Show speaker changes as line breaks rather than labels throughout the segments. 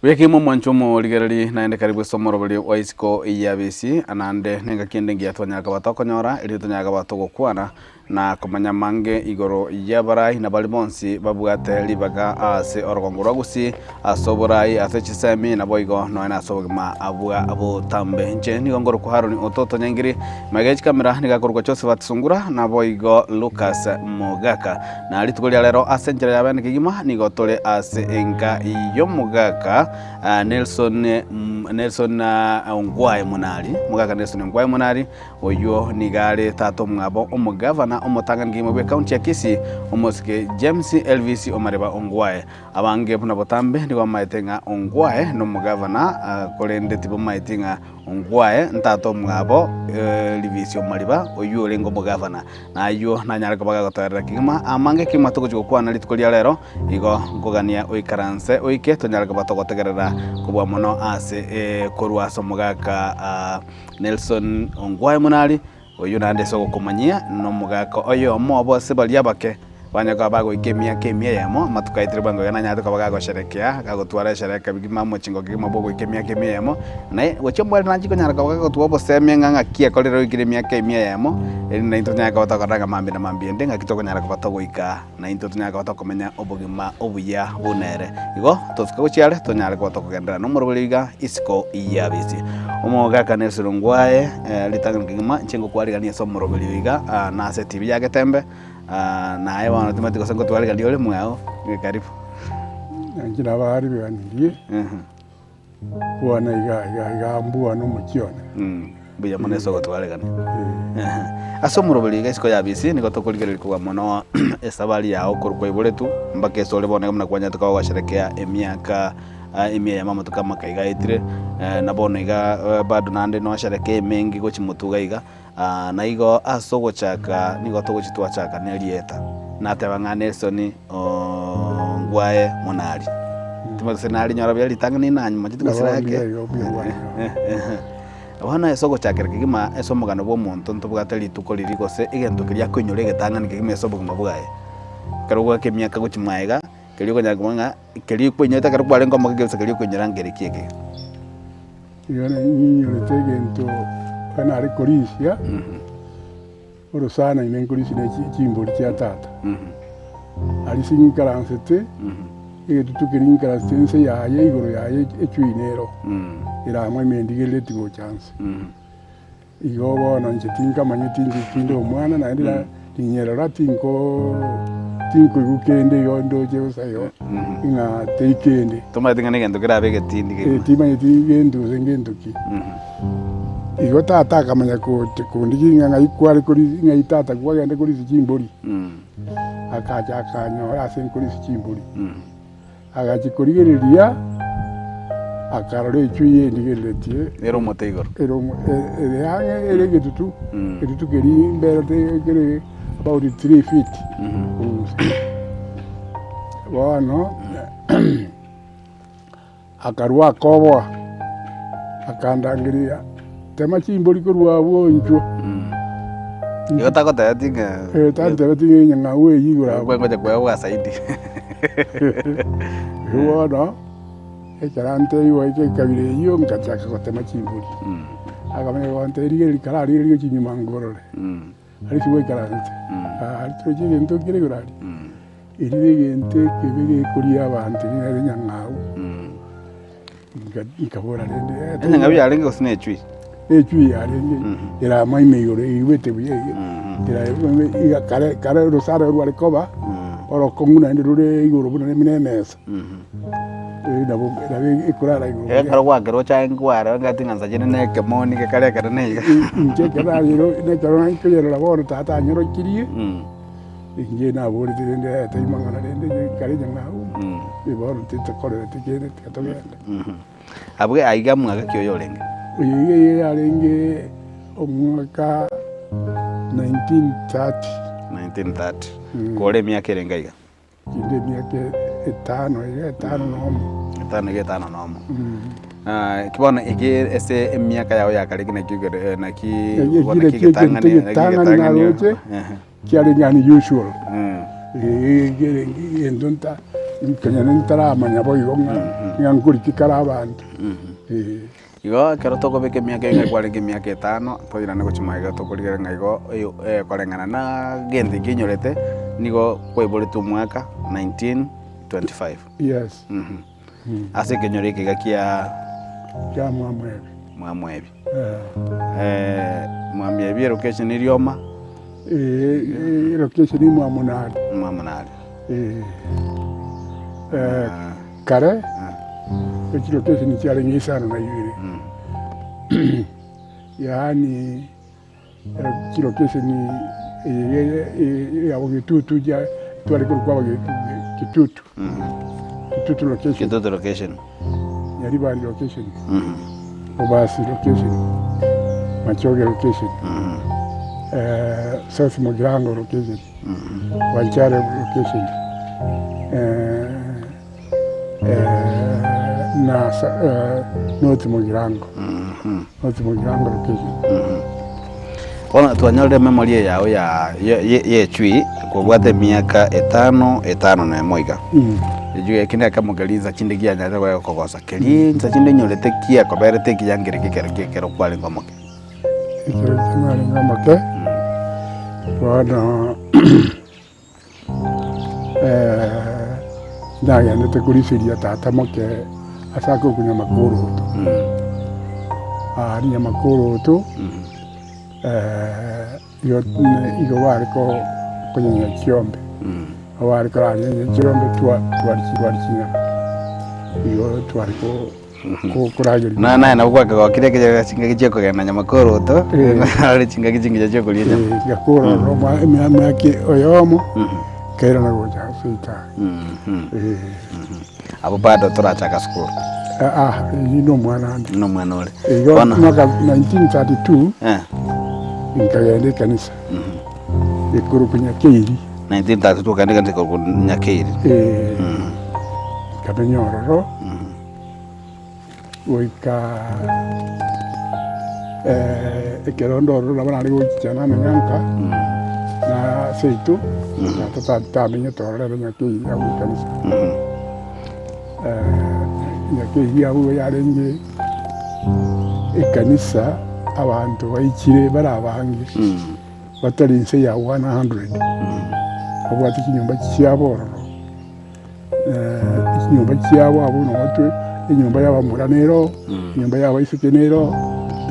Buya kegima omwancho omorigereri naende karibu ase omoroberi wa isiko ya bisi naende nengaki ende engiya twanyara koba tokonyora erio tonyare koba togokwana na komanya amange igoro y'abarai na baria bonsi babwate ribaga ase orogongo rwa Gusii, ase oborai, ase chisemi, naboigo nonya na ase obogima bwa botambe. Inche nigo nkorokwa Haroni Ototo Nyaingiri, magega ye chikamera nigo akorokwa Josephat Sungura, naboigo Lucas Mogaka. Na rituko ria rero ase enchera ya bene kegima nigo tore ase enka y'omogaka Nelson Nelson Ongwae Monari, omogaka Nelson Ongwae Monari, Oyio nigo are tata omwabo omogavana omotang'ani kegima bw'ekaunti ya Kisii, omosike James Elvis Omariba Ongwae. Abange buna botambe nigo bamaete ng'a Ongwae nomogavana, korende tibamaeti ng'a Ongwae ntata omwabo Elvis Omariba oyio orenge omogavana. Na ayio nanyare koba gagotoerera kegima amange kegima togochia gokwana rituko ria rero, igo nkogania oikaranse oike tonyare koba togotegerera kobua mono ase korwa ase omogaka Nelson Ongwae Monari, oyio naende ase ogokomanyia nomogaka oyomo obo ase baria abake banyare koba bagoika emiaka emia eyemo, amatuko aetire bwango iga nanyarete koba gagosherekea, gagotwara esherehe kegima omochingo kegima bwa ogoika emiaka emia eyemo, naye gochia omweri nachia konyara koba gagotwa obosemia ng'a ng'aki ekorire oikire emiaka emia eyemo, erinde naintwe tonyare koba tokorora ng'a mambia na mambia ende ng'aki tokonyara koba togoika. Na intwe tonyare koba tokomenya obogima obuya buna ere. Igo tosuke gochia are, tonyare koba tokogenderera nomoroberi iga isiko y'abisi. Omogaka Nelson Ongwae, ritang'ani kegima inche ngokwarigania ase omoroberi oyo iga na ase etibi ya Getembe, naye bono timanyeti gose ngotwarigania ore mwao, karibu.
Inche nabariganirie. Bwana iga iga iga mbwana omochie one.
Mbuya mono ase ogotwaregania. Ase omoroberi iga isiko ya BC nigo tokorigereria kobua mono esabari yao korwa kwaiboretwe mpaka ase ore bono iga buna kwanyarete koba gosherekea emiaka emia eyemo amatuko amake iga aetire na bono iga bado naende nosherekee emenge gochia motwe iga iga. Na igo ase ogochaka nigo togochia twachaka nerieta, nateba ng'a Nelson Ongwae Monari. Timanyeti gose narinyora buya ritang'ani nanyuma chituko
Nabo
chirake.
mbuya igo buya bwango.
Bono ase ogochakera kegima ase omogano bwa omonto ntobwate rituko riria gose egento keria akoinyora egetang'ani kegima ase obogima bwaye. Ekero ogoaka emiaka gochia magega, keria okonyara komanya ng'a keria okoinyorete ekero kwarenge omoke gose keria okoinyora nkereki eke.
Igo ninyorete egento ekero nare korisia, orosana ime nkorisia ne chimbori chia tata. Aria ase ng'ikaransete, egetutu keria ng'ikaransete inse yaye igoro yaye echui nero, erang'wa ime ndigerereti gocha nse. Igo bono inche tinkamanyeti inche tinde omwana naende na ninyerora tinko tinkoigwa kende igo ndoche bosa igo ng'a tei kende.
Tomanyeti ng'a negento kerabe egetindi
Eh,
kegima.
timanyeti gento gose ngento ki. Igo tata akamanya kote kondigia ng'a ng'ai kware korisia ng'ai tata kwagenda korisia chimbori. Akacha akanyora ase nkorisia chimbori. Agachia korigereria, akarora echui endigereretie
Ere omote igoro.
ere omo- e- ere ang'e ere egetutu, egetutu keria mberete kere about three feet korwa inse. Bono akarwa akoboa, akandangeria, tema chimbori korwa abwo inchuo.
Igo tagotebeti ng'a
Eh, tantebeti ng'a enyang'au eyio igoro abwo.
Ngocha koegwa zaidi.
Igo bono, ekero antebiwa eke ekabira eyio, ngachaka gotema chimbori. Akamanya gontebia rigereria kararigereria chinyuma ngorore, aria ase gwaikaransete, aria torochi egento kere igoro aria, erio na egento ekebe gekoria abanto nigo ere enyang'au. Nkabora rende, eh,
Enyang'au yarenge gose ne echui?
Echui yarenge erama ime igoro eigwete buya iga era iga kare kare orosana rware koba orokong'u naende rore igoro buna buna emesa Eh, nabo nabo ekorara igoro buya.
Ekero gwakeroche aye nkware ngati ng'a nsa chinde na ekemoni gekare ekenene iga.
Inche ekero narero nekero nkoyerora bono tata anyorokirie. Inche naborete rende eh, tari mang'ana rende kare enyang'au, bono titokorereti kende tiga togende.
Abwo aiga mwaka ki oyo orenge?
Oyo iga iga yarenge omwaka 1930.
1930. Kore emiaka erenge iga?
Kinde emiaka etano iga, etano na omo.
Etano iga etano na omo. Eki bono eki ase emiaka yao ya kare eki nakio ekere naki
Eki
bono
nakio
eki
egento
egetang'ani naki
egetang'ani
egetang'ani
naroche.
ehe.
Kiarenge unusual, egento nta. Nkonya ntaramanya boigo ng'a ng'a nkoriki kare abanto, eh.
Igo ekero tokobeka emiaka eye ng'a kwarenge emiaka etano, toirane gochia magega tokorigereria ng'a igo oyo koreng'ana na gento ekio oinyorete, nigo kwaiboretwe omwaka 1925.
Yes.
Ase ekenyoro eke iga kia.
Kia Mwamwebi.
Mwamwebi. Mwamwebi elocation erioma.
Elocation Mwamunari.
Mwamunari.
Kare, echilocation chiarenge isano na ibere. Yaani chilocation eye ya Bogitutu tware korokwa Kitutu. Kitutu location.
Kitutu location.
Nyaribari location. Obasi location. Machoge location. South Mugirango location. Wanchare location. Na North Mugirango. North Mugirango location.
Bono twanyorire memory eye yao ya ye chui kobwate emiaka etano etano na emo iga. Ejui eki na ekemo keria insa chinde kianyarete goika kogosa keria insa chinde onyorete kiakoberete ekiya nkereki ekero kia ekero kwarenge omoke.
Ekero ekio narenge omoke, bono nagendete koriseria tata moke ase akorokwa Nyamakoroto. Aria Nyamakoroto, igo igo bare konyenya chiombe, igo bare koranyenya chiombe twari chinyama, igo tware ko.
Na naye nabo gwakegokire ekiagera chingaki chi'okogenda nyamakoroto, are chingaki chingiya chi'okoria enyama.
Ngakora ororo emiaka oyomo, nkairana gocha ase etaoni.
Abwo bado torachaka sukuru.
Aa, eyio na omwana onde.
Na omwana ore.
Igo
Bono.
mwaka 1932
Eh.
nkagenda ekanisa ekorokwa Nyakeiri.
1932 okagenda ekanisa ekorokwa Nyakeiri.
Eh, nkamenya ororo. Goika ekero ndororo nabo nare gochicha namenya nka, na seito, tata tamenyete ororo ere Nyakeiri agwo ekanisa. Nyakeiri abwo yarenge ekanisa abanto baichire bare abange, batari inse ya 100, babwate chinyomba chiabo ororo. Chinyomba chiabo abwo nabo twe, enyomba y'abamura nero, enyomba y'abaiseke nero,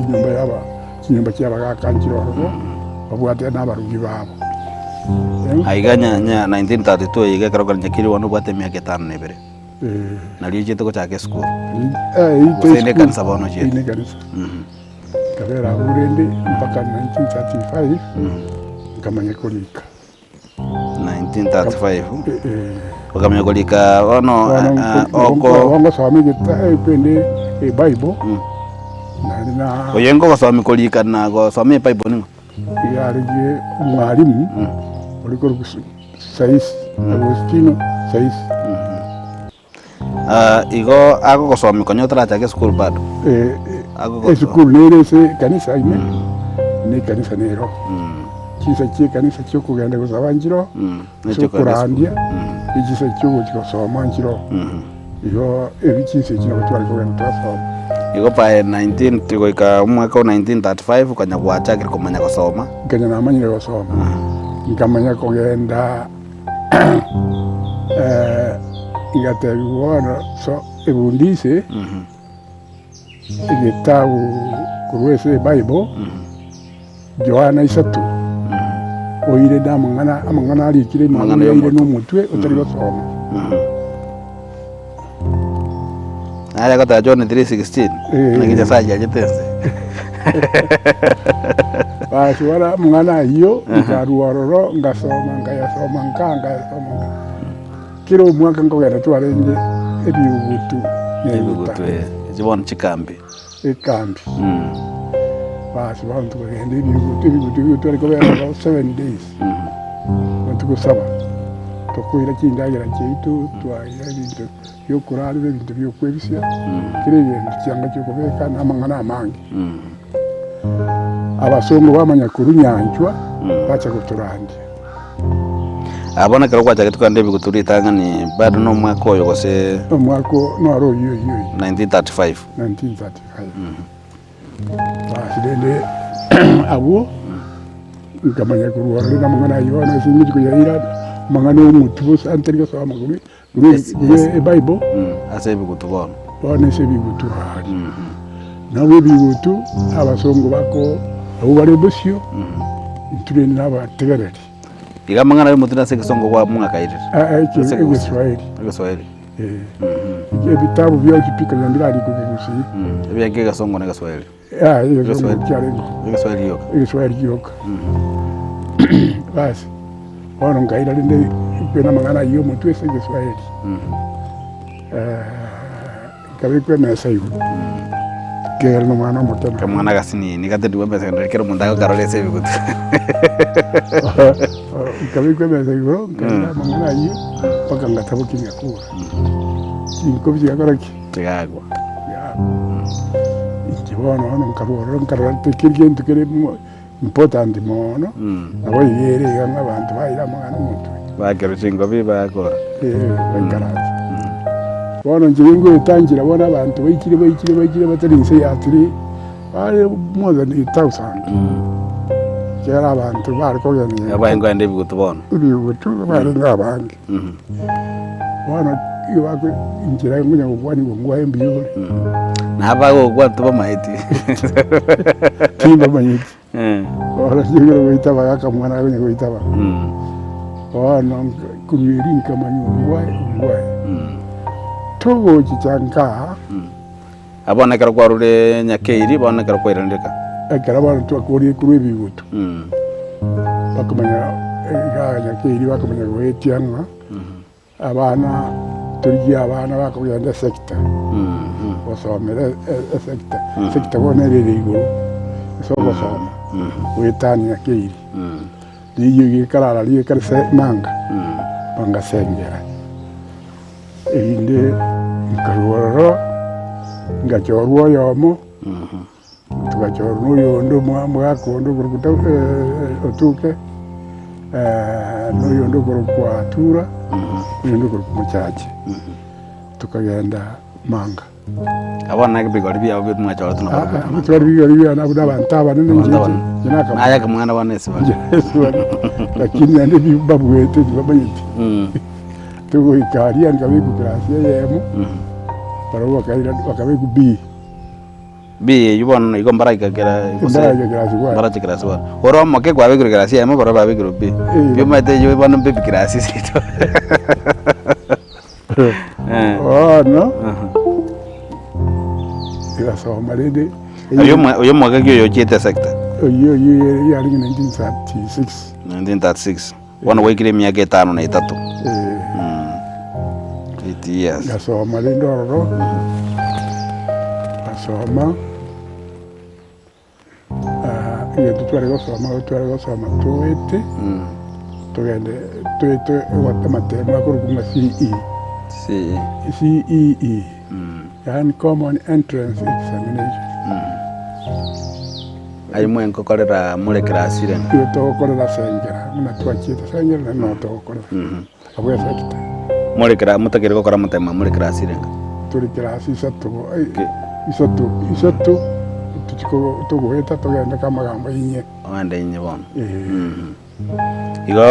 enyomba y'aba chinyomba chi'abagaka nchire ororo, babwate na abarugi babo.
Aiga nya nya 1932 iga ekero kare Nyakiri bono obwate emiaka etano na ebere, nario ochiete gochaka esukuru. Gose inde ekanisa bono ochiete?
Inde ekanisa. Nkabera abwo rende mpaka 1935, nkamanya korika.
1935 okamanya korika bono oko
Bono ngosoma egetabu ebible naende na
oyo ngogosomia korika na gosoma ebible ning'o?
Iga arenge omwalimu ore korokwa Saisi Agostino Saisi.
Igo agogosomia konya otarachaka esukuru bado? Agogosomia.
Esukuru nere ase ekanisa ime, na ekanisa nero. Chinsa chia ekanisa chia okogenda gosaba nchiroo, ase okorandia, ne chinsa chia ogochia gosoma nchiroo. Igo ebi chinsa echi nabo tware kogenda twasoma.
Igo by 19 goika omwaka o 1935 konya gwachakire komanya gosoma.
Nkonya namanyire gosoma, nkamanya kogenda. Ngatebiwa bono so ebundise egetabu korwa ase ebible, Yohana isato, oire na amang'ana amang'ana arikire ime
Amang'ana
oire
y'omotwe.
na omotwe otari gosoma.
Nare agoteba John 3:16
Eh.
naki Nyasaye achiachete ense.
Basi bono amang'ana ayio nkarua ororo ngasoma nkayasoma nka nkayasoma nka. Kera omwaka nkogenda twarenge ebiugutu na eguta
Ebigutu eh, echi bono chikambi.
ekambi. Basi bono tokagenda ebiugutu ebigutu ebio tware kobera ororo seven days. Amatuko saba, tokoira chindagera chiaito twaira ebinto biokorarera ebinto biokwebisia, kera egento chianga chiokobeka na amang'ana amange. Abasongo bamanya korwa nyanchwa bacha gotorandia.
Ah, bono ekero gwachagete kogenda ebigutu ritang'ani bado na omwaka oyo gose
Omwaka o noro oyio oyio oyio.
1935.
1935. Basi rende abwo nkamanya korwa ororo na amang'ana ayio bono ase eng'encho koyaira amang'ana ya omotwe bosa ntari gosoma korwa korwa
Yes,
korwa
yes.
ebible
Ase ebigutu bono.
bono ase ebigutu aria. Nabo ebigutu abasongo bako abwo bare bosio intwe rende nabategereri.
Iga amang'ana ay'omotwe nase egesongo gwa mwakairire. Ase ekegusii.
Egeswahili.
Egeswahili.
Ebitabu bionsi pi konya mbirarikwe kegusii.
Ebiakia egesongo na egeswahili.
Yaya egesongo kiarenge.
Egeswahili gioka.
Egeswahili gioka. Basi, bono nkaira rende kwena amang'ana ayio omotwe ase egeswahili. Nkabekwa emesa igoro, ekiagera nomwana omoke naende.
Kamwana gasinini gatenigwe emesa igoro kera omonto agokarora ase ebigutu.
Nkabekwa emesa igoro, nkaira amang'ana ayio, mpaka ngatabokia ngakora. Chinkobi chigakora ki?
Chigakwa.
Chigakwa. Inche bono bono nkarwa ororo nkarora tikeri gento kere mo important mono, nabo iga ere iga ng'a abanto baira amang'ana omotwe.
Bakerwa chingobi bakora.
Eh, baikaransa. Bono inche ningoetanchera bono abanto baikire baikire baikire batari inse ya three, bare more than a thousand. Ekiagera abanto bare kogenda
Abaye nkoenda ebigutu bono.
ebigutu barenge abange. Bono igo bako inchera ngonya gokwanigwa ngwae mbuya ore.
Na abagokwa tibamaeti.
Timbamanyeti. Bono chinguru goitaba gakamwana akonya goitaba. Bono korwa erio nkamanya ongwae ongwae. Togochicha nkaa.
Bono ekero kwarure Nyakeiri, bono ekero kwairanire ka?
Ekero bono twakorire korwa ebigutu, bakamanya igaa Nyakeiri bakamanya goetia ng'a abana torigie abana bakogenda esector, gosomera esector, esector bono ere ere igoro ase ogosoma goetania Nyakeiri. Riiyo gekarara riekare se manga, bangasengera. Erinde nkarua ororo, ngachorwa oyomo, togachorwa na oyonde omogaka onde okorokwa Otuke, na oyonde okorokwa Tura, oyonde okorokwa Mochache, tokagenda Manga.
Abwo naki ebigori biabo bi mwachoretwe na barabwo.
Abwo twari bigori biane abwo na abanto abanene
Abanto
inche
abanene.
inche nakaba.
Naye akamwana bono ase bare.
Inche ase bare. Lakini naende bi babuete tibamanyeti. Togoika aria nkabekwa class eyemo, barabwo bakaira bakabekwa B.
B eywo bono igo mbaraika kera gose
Mbaraika class one.
mbarache class one. Ore omoke kwabekirwe class eyemo barabwo babekirwe B.
Eh.
Biomanyete eywo bono mbebi class seito.
Bono egasoma rende
Oyo omwa- oyo omwaka ki oyo ochiete sector?
oyio oyio yarenge 1936
1936. Bono gwaikire emiaka etano na etato.
Eh,
Eight years.
ngasoma rende ororo ngasoma Egento tware gosoma igo tware gosoma toete, togende toete amatemo akorokwa ng'a CE.
CE.
CEE, yaani Common Entrance Examination.
Aye mwenkokorera more class ire?
Igo togokorera ase enchera buna twachiete ase enchera naende nabo togokorera abwo esecta.
More kera motakeire gokora amatemo more class ire enga?
Tore class isato bo isato isato tochi togoeta togende ka amagambo inye.
Ogende inye bono. Igo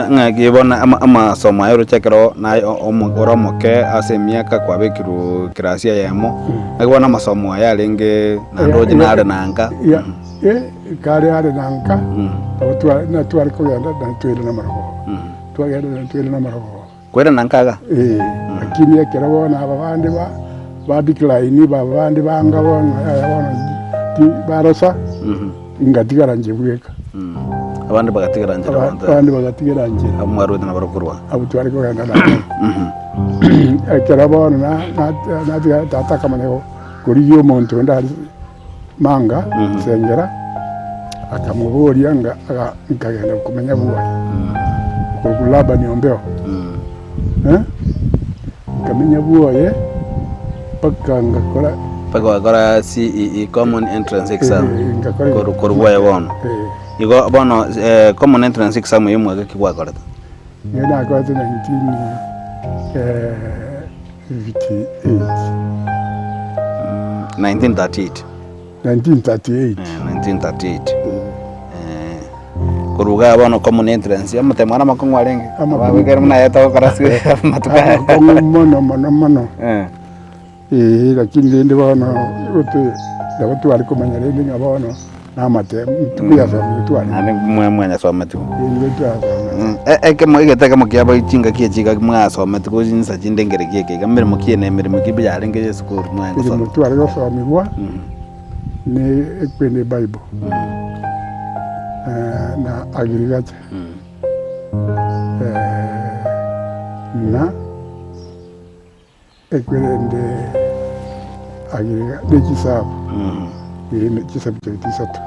ng'aki bono amasomo aya oroche ekero naye ore omoke ase emiaka kwabekirwe class eyemo, ng'aki bono amasomo aya arenge naende oche nare na nka.
Kare are na nka, nabo tware kogenda naende twairana amarogoba, twagenda naende twairana amarogoba.
Koirana nka iga?
Ee, lakini ekero bono aba bande ba ba decline aba bande banga bono yaya bono ti barosa, ngatigara inche bweka.
Abande bagatigara nchera
Aba-
abanto
Abande bagatigara nchera,
abwo mwarwete nabarobwo korwa.
abwo tware kogenda nabo. Ekero bono na- na- natigara tata akamanya go- korigia omonto onde aria manga sengera, akamoboria nga aga nkagenda komenya bwoye, okorokwa Labani ombeo, eh, nkamenya bwoye mpaka ngakora
Mpaka ogakora CEE, Common Entrance Exam,
Eh, ngakora
koru koru bwoye bono.
eh,
Igo bono eh, Common Entrance Exam eywo mwaka ki gwakorete?
Nigo nakorete 1958.
1938.
1938.
1938. Korwa igaa bono common entrance, amatemo are amakong'u arenge?
Amakong'u.
Ababekere buna aye togokora ase amatuko aya.
Amakong'u mono mono mono. Eeh lakini rende bono gote nabo tware komanya rende ng'a bono na amatemo ntokoyasomire tware.
Naende mwa mwanyasometigwe.
Eeh nigo twasomete.
Ekemo egento ekemo kiabo chingaki echi iga mwasometigwe chinsa chinde nkere ki eke iga emeremo ki ene emeremo ki yarenge ya esukuru mwarenge
Emeremo
gosoma?
tware gosomiwa ne ekwende ebible na agriculture na. Ekwerende agega ne chisabu, ee, ne chisubject isato.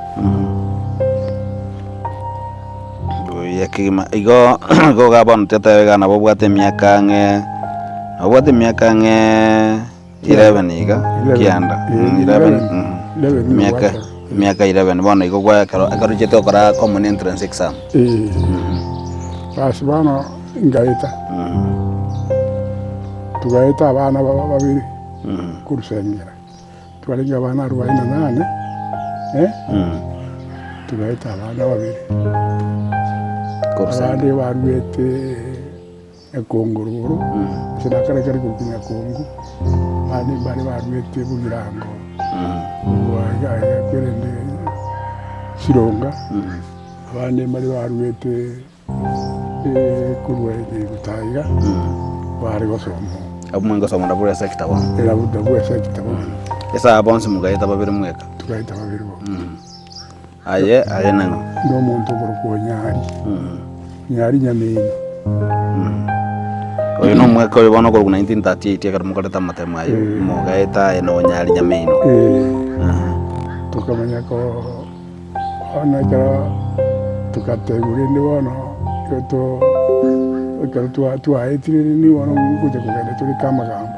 Buya kegima. Igo igo iga bono totebe iga nabo obwate emiaka ang'e, nabo obwate emiaka ang'e eleven iga, kianda, eleven, emiaka emiaka eleven bono igo gwa ekero ekero ochiete gokora common entrance exam.
Ee, basi bono ngaeta. Togaeta abana baba babere korusengera, twarenge abana arubaini na nane, togaeta abana babere. Abande baruete Nyakongo rogoro, gose nakare kare korokwa Nyakongo, abande mbare baruete Bogirango, korwa iga iga kwerende Sironga, abande mbare baruete. Korwa egeguta iga bare gosoma oo.
Abwo mwengosoma nabwo ase ekitabo.
Eh, abwo nabwo ase ekitabo.
Ase aba bonsi mogaeta babere mweka.
Tugaeta babere bo.
Aye, aye nang'o?
Na omonto okorokwa Onyari. Onyari Nyameni.
Oyo na omwaka oyo bono okorokwa 1938 ekero mokorete amatemo aye, mogaeta aye na Onyari Nyameni.
Tokamanya ko. Bono ekero togatebiwa rende bono ekero to ekero twa twaetire rende bono ngocha kogenda toreke amagambo,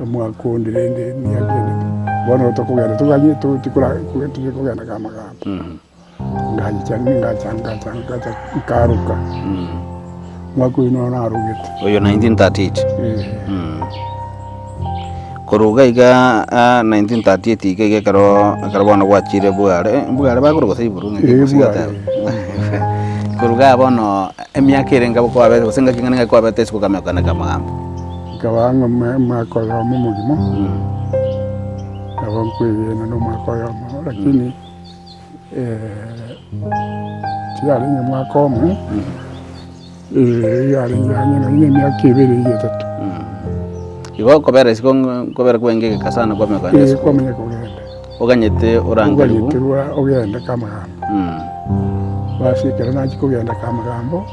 omwaka onde rende emiaka ende bono tokogenda toganye to tikora toche kogenda ka amagambo. Ngacha ngacha ngacha ngacha nkaroka, omwaka oyio noro narogete.
Oyo 1938.
Eh.
Korwa iga iga 1938 iga iga ekero ekero bono gwachire bware, bware bakorwa gose iburu ng'aki
Eh,
gose
bware.
gateba. Korwa igaa bono emiaka ere enga kwabete gose engaki eng'ana ng'aki kwabete ase okogamia kogeneka amagambo.
Nkaba ng'a omo- omwaka oyomo omogima, nabo nkoegena na omwaka oyomo lakini tiyarenge omwaka omo, yarenge ang'e nonye na emiaka ebere iga etato.
Igo okobera isiko nkobera kwenge egeka sana kwamanya kogenda
Ee,
esukuru.
kwamanya kogenda.
Oganyete orangerigwe.
Oganyete ogende kamagambo. Basi ekero nachia kogenda kamagambo,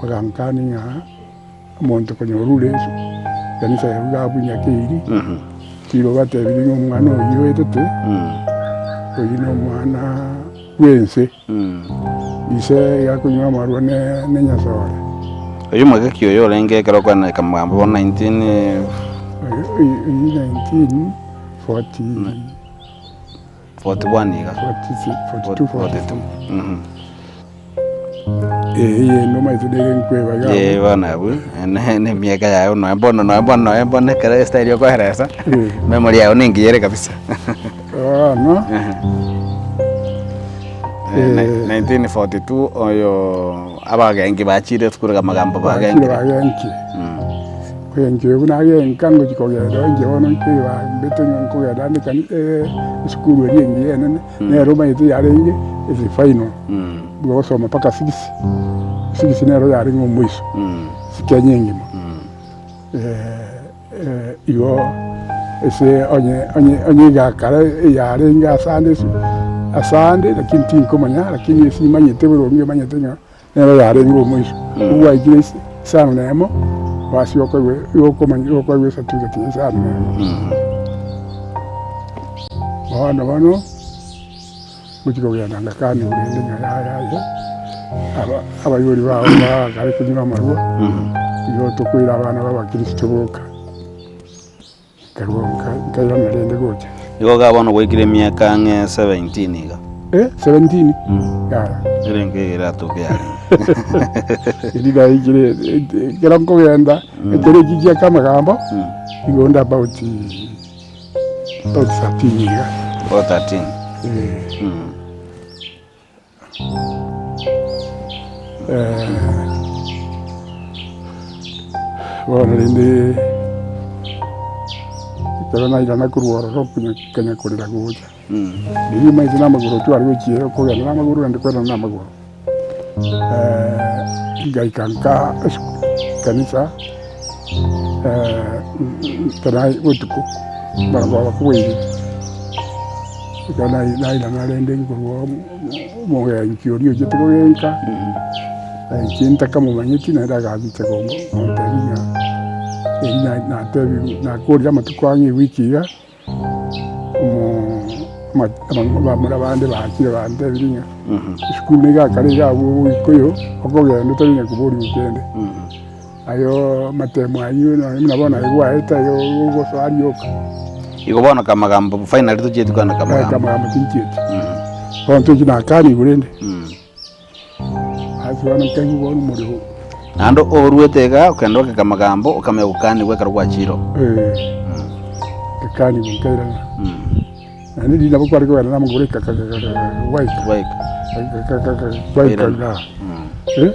bagankania ng'a Omonto konya orure ekanisa ya Rugabu Nyakeiri, tigo batebirie ng'a omwana oyio oetete, oyio nomwana bw'ense, ise iga akonywa amarwa ne ne Nyasore.
Oyio omwegeki oyo orenge ekero okwaneka amagambo bono 19.
Oyio 1940.
41 iga.
42,
42. Mhm.
Eye nomanyete nere nkweba iga
Eh,
abwo.
bono abwo ne- ne emiaka yago nonya bono nonya bono nonya bono ekero estyle okoeresa
Eh.
memory yago nengiya ere kabisa.
Bono
Eh, 1942 oyo abagenki bachire esukuru iga amagambo
bachire
bagenkire.
bagenkire. Kogenchire buna agenka ngochia kogenda inche bono nkebambete ng'a nkogenda ande ekani esukuru eria engiya enene, nero omanyete yarenge ase final, bwa gosoma mpaka six, six nero yarenge omoiso, ase Kenya engima. Igo ase onye onye onye egakara yarenge ase ande ase ase ande lakini tinkomanya lakini ase imanyete boronge manyete ng'a. Nero yarenge omoiso, obwaikire isano na emo, basi okoigwa igo okomanya igo okoigwa esatibiketi ya isano na emo. Bono bono, ngochia kogenda ngakaniwa rende ng'a yaya aye, aba abaibori bao bagakare konywa amarwa, igo tokoira abana ba abakristo boka. Nkarua nkairana rende gocha.
Igo iga bono gwaikire emiaka ang'e 17 iga.
Eh, 17? Yaya.
Ere enka eye eratoke yarenge.
Eri naikire ekero nkogenda, ekero eki gia kamagambo, nigo onde about about 13 iga.
About 13.
Eh. Bono rende ekero nairana korwa ororo konya konya korera gocha, riria omanyete na amagoro tware gochia okogenda na amagoro naende kwerana na amagoro, ngaika nka esuku ekanisa ekero botuko barabwo bakoboirie. Ekero nairana rende nkorwa omogenki oria ochete kogenka, inche ntakamomanyeti naende agachicha gontebia ng'a eri natebiwe nakorire amatuko ang'e ewiki iga, abamura bande bachire bantebirie ng'a esukuru niga akare iga abwo oboikoyo okogenda otari na koborigwa kende. Aye amatemo ayio nonya buna bono aye gwaeta aye ogosoa rioka.
Igo bono kamagambo finally tochieti kwana kamagambo.
Kamagambo tinchieti. Bono tochi nakanigwe rende. Ase bono nkaigwa bono omorero.
Naende oruete iga okenda oke kamagambo okamanya gokanigwa ekero gwachire oo.
Nkakanigwa nkairana. Naende riria nabo kware kogenda namagoro ekakakakaka gwaika.
Gwaika.
Ekakakaka gwaika igaa. Eh,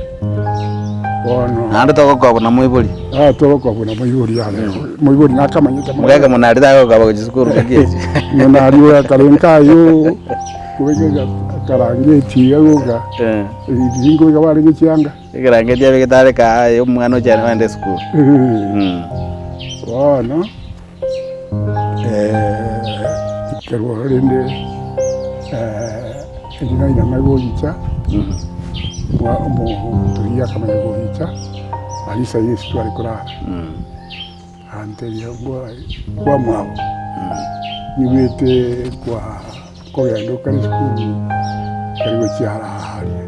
bono.
Naende togokoba na moibori.
Ah, togokoba na moibori yane. Moibori nakamanyete mono.
Mogeka monari tagokoba gochia sukuru ngaki echi.
Monari oyo akare nkayo kobeka akarangeti iga goka.
Eh.
Riria nkobeka barenge chianga.
Ekerangeti abegete are kaa aye omwana ochiane ogende esukuru.
Bono. Ekerwa oro rende erio nainama goicha, omonto oyio akamanya goicha, aria ase Yeso tware korara, agantebia kwamwabo, nigwete kwa kogenda okare esukuru kare gochia ara aria,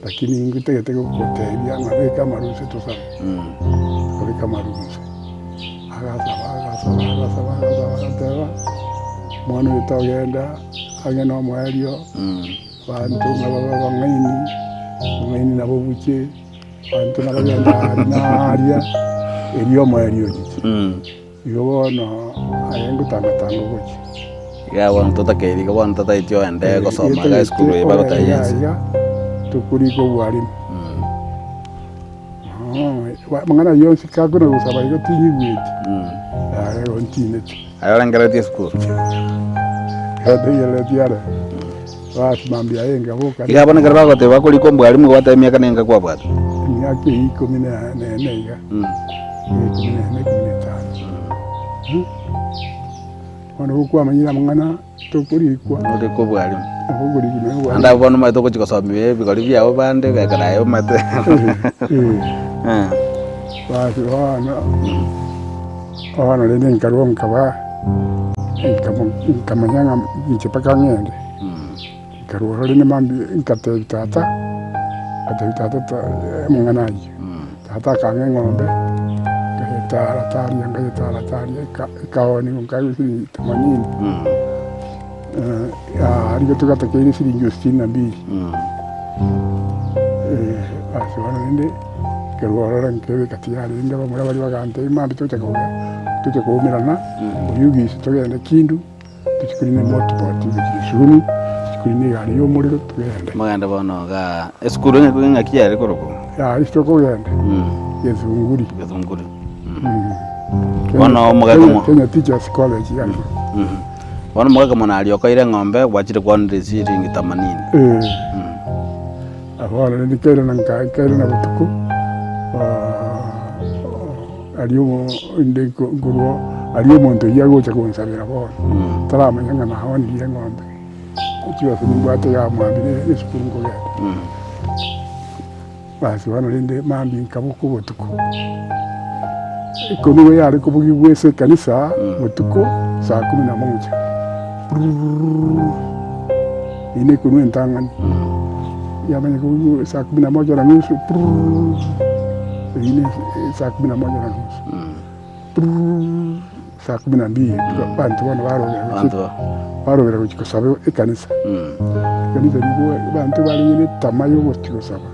lakini ngotagete gogotebia ng'a beka amaruse tosabe, tokabeka amaruse. Agasaba, agasaba, agasaba, agasaba, agateba, omwana oyo togenda ang'e nomoerio, abanto ng'a babe abang'aini, obong'aini nabo buche, abanto nabagende aaria na aaria, erio omoerio ochiche. Igo bono aye ngotangatanga ogochia.
Iga bono totakeiri, iga bono totaeti oende gosoma iga esukuru eye bagotebia ense.
Iga tokorika obwarimu. Amang'ana ayio onsi kakona gosaba igo tinyigweti, yaya igo ntineti.
Aye orengereretie esukuru?
Ndengereretie are, basi mambia aye nkaboka.
Iga bono ekero bagoteba bakorika omwalimu igo bateba emiaka nenga kwabwate?
Emiaka eyio ikomi na ene iga, ikomi na ene, ikomi na etano. Bono gokwamanyire amang'ana. Tokorikwa.
Norikwe obwarimu.
Nabo okorikwa naye obwarimu.
Naende abwo bono omanyete ogochia gosomia ebigori biabo bande ekero aye omanyete.
Basi bono, bono rende nkarwa nkaba, nkamanya ng'a inche mpaka ng'ende. Nkarwa ororo rende mambia ngatebia tata, ngatebia tata amang'ana ayio. Tata akang'a eng'ombe, nkayetara taria nkayetara taria eka ekaoniwa nkaegwa siringi themanini, aria togatakeire siringi sitini na mbili. Basi bono rende, nkarwa ororo nkebeka tiyari rende abamura baria bagantebia mambia tocha kogenda tocha koumerana, oyio gose togende kindu. Tochia korina emotoboti gochia Kisumu, tochia korina egari ya omorero togende.
Mogende bono igaa esukuru ng'a ng'aki yare korokwa?
Yaya ase tokogenda, Githunguri.
Githunguri. Bono omogaka mo-
Kenya Teachers College yare.
Bono omogaka monaria okoire eng'ombe gwachire kwanera eshiringi themanini.
Bono rende nkairana nkairana botuko. Aria inde nkorwa aria omonto oyio agocha gonsabera bono, taramanya ng'a naonirie eng'ombe, chibesa nimbwate iga mwambire esukuru nkogenda. Basi bono rende mambia nkaboka obotuko, ikomi nigo yare kobugigwa ase ekanisa botuko saa kumi na moja, brrrr, eyio na ekonwa entang'ani, yamanya kobugigwa saa kumi na moja na nusu brrrr. Eyio ne saa kumi na moja na nusu, brrrr, saa kumi na mbili abanto bono barobera gochia
Abanto.
barobera gochia kosaba ekanisa. Ekanisa nigo abanto barenge na etama ya ogochia gosaba.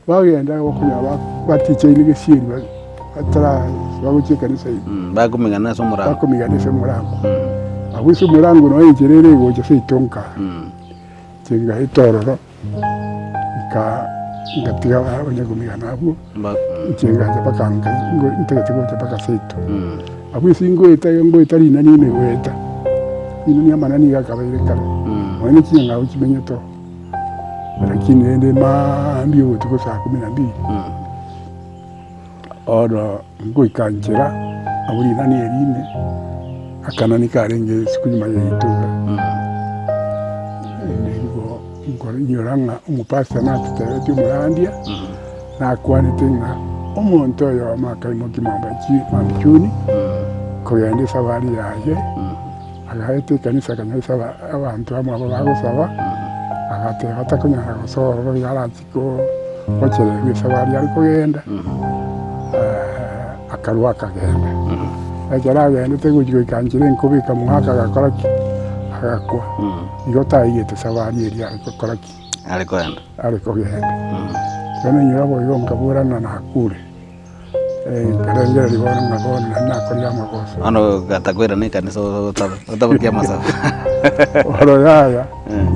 Bagenda bakonyora ba- batichaine gesieri ba- batara bagochia ekanisa ime.
Bakomigana ase omorango.
Bakomigana ase omorango. Abwo ase omorango nonya enchera ere egocha seito nka, inche ngaeta ororo, nka ngatiga onye komigana abwo, inche ngacha mpaka nka ntagete gocha mpaka seito. Abwo ase ngoeta iga ngoeta rinani ime goeta, rinani amanani iga akabeire kare, nonya ne chinyang'au chimenyete oo. Lakini rende maambia obotuko saa kumi na mbili, bono ngoika nchera abwo rinani eri ime, akanani karenge isiko nyuma yaito iga, rende nigo nkonyora ng'a omopastor natotebetie omorandia, nakwanete ng'a omonto oyomo akaimokia mambia mambia chuni, kogenda esafari yaye. Agaeta ekanisa akanyora abanto amo abwo bagosaba, agateba takonyara gosoa ororo iga arachie gochererwa esabari are kogenda, akarwa akagenda. Ekero agendete gochia goika nchera enkobe ekamoaka agakora ki? Agakwa. Igo taigete sabari eria are gokora ki?
Are kogenda.
Are kogenda. Bono inyora boigo nkabora ng'a nakure. Nkarengereria bono ng'a bono naende nakorire amagoso.
Bono gatakoirana ekanisa otabe otabokia amasabo.
Bono yaya,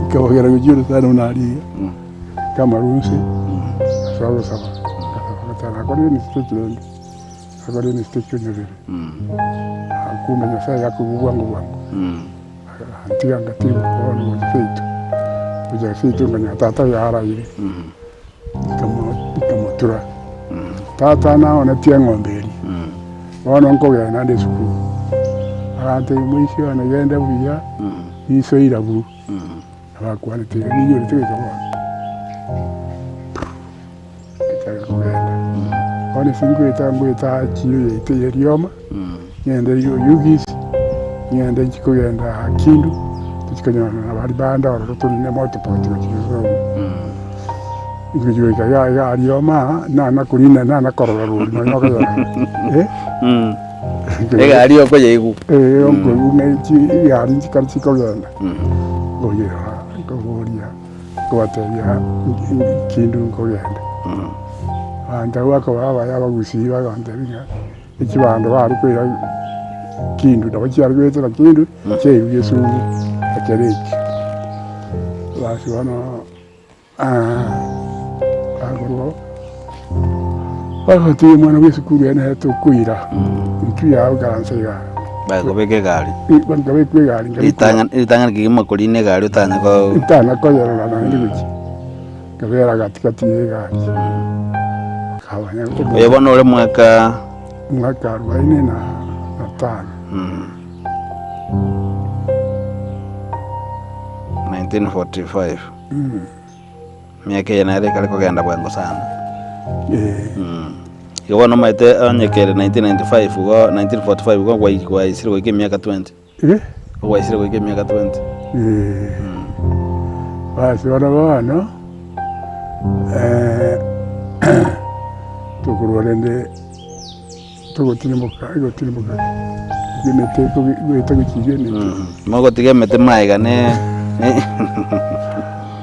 nkabogera gochia orosana buna aria iga, nkamarwa inse, ase ogosaba, ngasaba ngateba nakorire emistake rende, nakorire emistake onyorere, kumbe Nyasaye gakoigwa bwango bwango, agantiga ngatigwa bono gocha seito, gocha seito nkanyora tata yaraire. Nkamotura, Tata naonetie eng'ombe eria, bono nkogenda nde esukuru. Agantebia, Moisia one genda buya, riso irabu. Nabakwanete iga, ninyorete goika bono. Ngachaka kogenda. Bono ase ngoeta ngoeta chiro yaito ya Rioma, ng'ende Oyugis, ng'ende nchie kogenda Kindu, tochie konyorana na baria bande ororo torine motorbot gochia Kisumu. Ngochia goika iga iga aria aa, nana korina nana korora rori nonya okoyerora eh.
Egari okoyeigwa.
Eh, okoigwa ng'a echi egari nchikare chikogenda, nkoyerora nkoboria nkobatebia kindu nkogenda. Abanto abwo bakoba abaya abagusii bagantebia ng'a echibando bare koira kindu nabo chiare goetera kindu chiairwa gesumu ekero ekio. Basi bono. Agwo bagotiga omwana bwa esukuru ere nere tokoira intwe yao ikaransa igaa.
Bagobeka egari.
Nkabekwa egari nkabekwa
Ritang'ani ritang'ani kegima korina egari otanya ko
ntana koyerora naende gochia, nkabera gatigati ya egari. Nkabanya
Oyo bono ore mwaka
mwaka arubaini na na tano.
1945. Emiaka eye nere ekare kogenda bwango sana. Igo bono omanyete onye kere 1995 igo 1945 igo gwai gwaisire goika emiaka 20. Gwaisire goika emiaka 20.
Basi bono bono, tokorwa rende togotirimboka egotirimboka emete goeta gochiria emete.
Mogotiga emete maega ne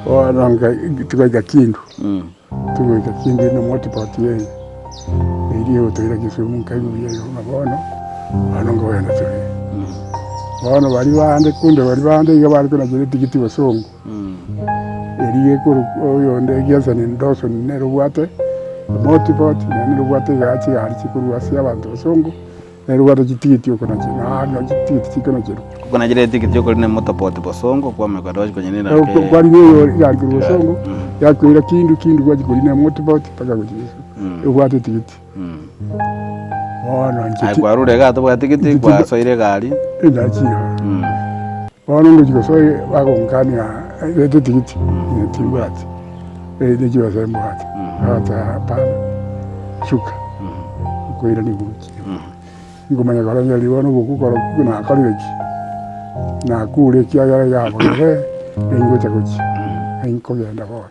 Bono nka togaika Kindu, togoika Kindu ime motorbot eye, eria egotoira Kisumu nkaigwa buya igo ng'a bono, bono nkogenda tore. Bono baria bande kumbe baria bande iga bare konachera etigiti bosongo, eria ekorokwa oyonde Gerson Dawson nere obwate motorbot, naende nere obwate igaa chigari chikorwa ase abanto bosongo. Nere obwate chitigiti okonacherwa, na aa chitigiti chikonacherwa.
Okonachera etigiti okorina emotoboti bosongo kwamanya kogenda gwachia konyerina ake.
Kwarina eyo egari korwa bosongo, yakoira kindu kindu gwachia korina emotoboti mpaka gochia Kisumu, obwate etigiti. Bono inche
Aye kwarure igaa tobwati tigiti, kwasoire egari.
Nachia Bono ngochia gosoa bagonkania reta etigiti, inche timbwati, ne chibesa mbwate, bagoteba hapana, shuka, nkoirania gochia. Nkomanya korengereria bono oboku koroku nakorire ki? Nakure ekiagera iga bobe, ningocha gochia, ninkogenda bono,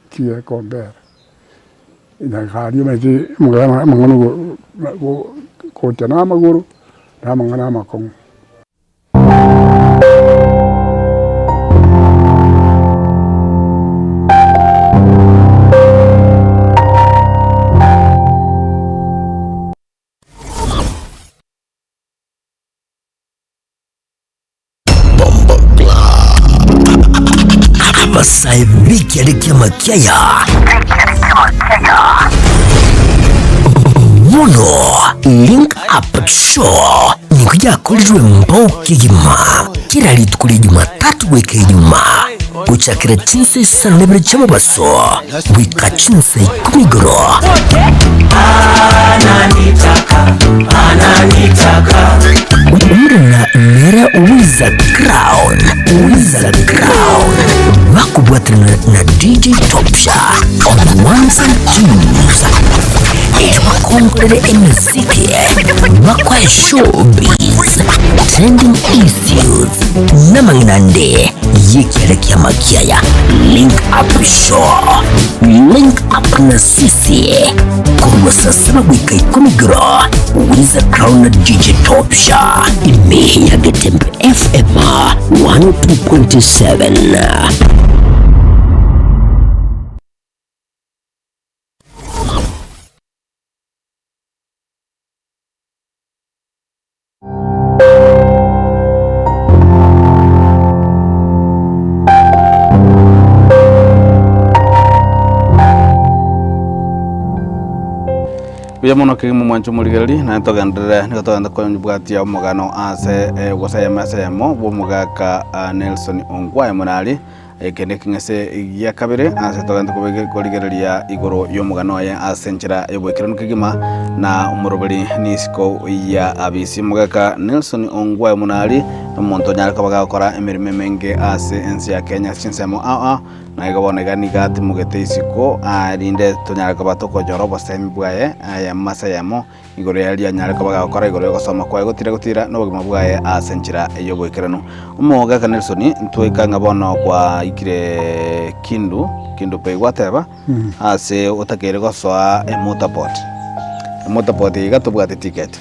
ntiga ekombera. Nakaria omanyete amang'ana gocha na amagoro, na amang'ana amakong'u.
Abasae b'ekiare ki'amakiaya bono Link Up Show nigo yakorirwe mbao kegima kera rituko ria Jumatatu goika Ijumaa gochakera chinsa isano na ibere chi'omobaso goika chinsa ikomi igoro. Omorena nere Wiza Crown, Wiza Crown, bakobwaterana na DJ Topsha on ones and twos. Erio bakongorere emesiki, bakoe showbiz, trending issues, namang'ina ande y'ekiare ki'amakiaya. Link Up Show, Link Up na sisi, korwa saa saba goika ikomi igoro, Wiza Crown na DJ Topsha, ime ya Getembe FM 102.7.
Buya mono kegima omwancho omorigereria, naende togenderere nigo togenda kobwatia omogano ase eh, gose eyemo ase eyemo bw'omogaka ah, Nelson Ongwae Monari, Eke nekeng'ese gia kabere ase togente korigereria igoro y'omogano oye ase enchera y'oboikeranu kegima na omoroberi nisiko ya abisi. Omogaka Nelson Ongwae Munari nomonto onyare koba gagokora emeremo emenge ase ense ya Kenya ase chinsemo ao ao, na igo bono iga nigo atimogete isiko erinde tonyare koba tokonyora obosemi bwaye eyemo ase eyemo. Igoro yaria anyare koba gagokora igoro y'ogosoma kwaye gotira gotira nobogima bwaye ase enchera y'oboikeranu. Omogaka Nelson, ntwaika ng'a bono kwaikire Kindu, Kindu Bay gwateba, ase otakeire gosoa emotorport. Emotorport iga tobwate ticket.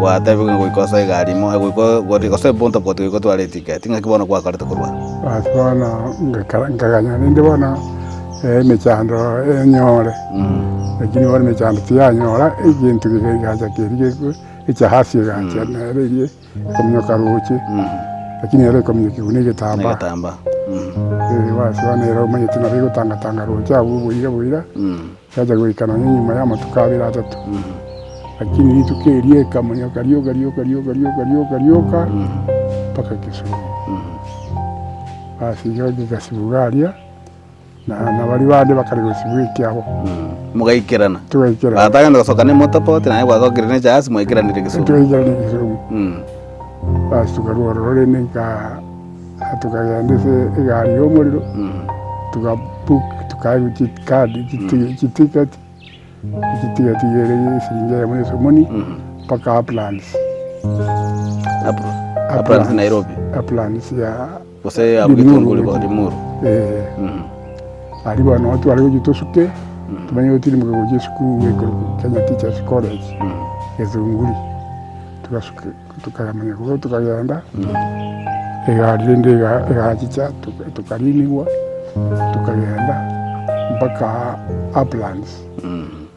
Gwatebigwe ng'a goika osoe egari ime, goika gosoa emotorport goika otware eticket. Ng'aki bono gwakorete korwa abwo?
Basi bono ngakara nkaganya rende bono. Emechando enyore, lakini bono emechando tiyanyora, egento kegacha keria geko echahasi egacha nere eria ekominyoka roche, lakini ere ekominyoka buna egetambaa.
Egetambaa.
Basi bono ere omanyete nabo egotangatanga roche abwo oboira boira, yacha goika nonye nyuma ya amatuko abere atato. Lakini rituko erio ekamonyoka rioka rioka rioka rioka rioka rioka mpaka Kisumu. Basi igo gegasibuga aria. Na na baria bande bakare gosibwa ekiabo.
Mogaikerana.
Togaikerana.
Batagenda gosoka ne motopoti naye gwasokire ne chasi mwaikeranire Kisumu.
Togaikerana Kisumu. Basi tokarwa ororo rende nka tokagenda ase egari ya omorero, toga book tokaegwa chikadi chiticket, echiticket iga ere esiringi eyemo na esomoni mpaka Uplands.
Uplands Nairobi.
Uplands ya.
Gose abwo getunguri bo Limuru.
Eh. Aria bono nabo tware gochia tosuke, tomanye gotirimboka gochia esukuru ekorokwa Kenya Teachers College, Githunguri. Togasuka tokamanya korwa tokagenda, egari rende ega egachicha toka tokarinigwa, tokagenda mpaka Uplands.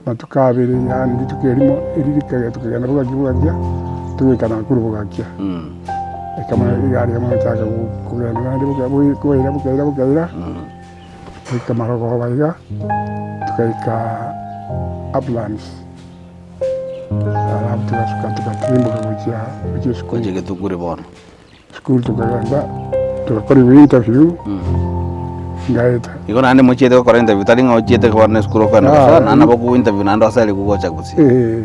Amatuko abere yaani rituko erimo, eri rikagenda tokagenda bogakia bogakia, togoika Nakuru bogakia. Ekamanya egari yamanya gochaka kogenda naende boka boira bokaira bokaira, goika marogoba iga, togaika Uplands, alafu togasuka togatirimboka gochia gochia esukuru.
Gochia Githunguri bono.
Esukuru tokagenda togakorerwa interview, ngaeta.
Igo naende mochiete gokora interview tari ng'a ochiete bono esukuru okogenda gosoa, naende nabo okogwa interview naende oseri gocha gusii.
Eh.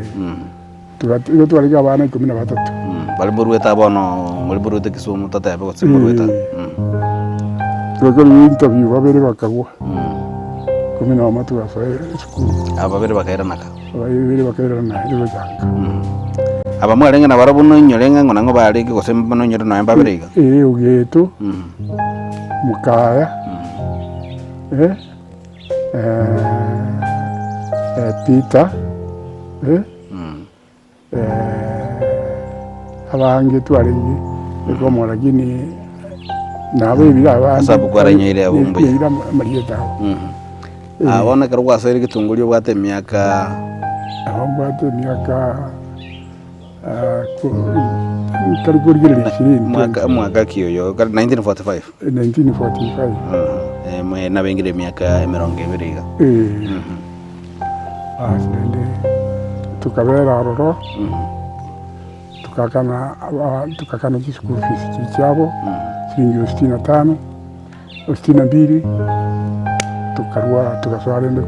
Igo twarenge abana ikomi na batato.
Baria moruete aa bono, moria moruete Kisumu totebe gose moruete aa.
Twakorire interview babere bakagwa, ikomi na omo tugasoa esukuru.
Aba babere bakairana ka?
Babere bakairana naende gochaka.
Aba mwarenge nabarabwo noinyore ng'a ng'o nang'o barenge gose noinyore nonya mbabere iga?
Ee, Ogeto, Mokaya, Peter. Abange twarenge ekomo lakini nabo ebire abande
Ase abwo kwaranyoire abwo mbuya.
neira amarieta abo.
Ah, bono ekero gwasoire getunguri obwate emiaka
Nabo mbwate emiaka. Nkare korigereria ishirini.
Mwaka mwaka ki oyo? 1945?
1945.
Eh, nabengire emiaka emerongo ebere iga.
Eh. Basi rende tokabera ororo, tokakana tokakana chischool fees chiria chiabo, chiringi sitini na tano, sitini na mbili, tokarwa togasoa rende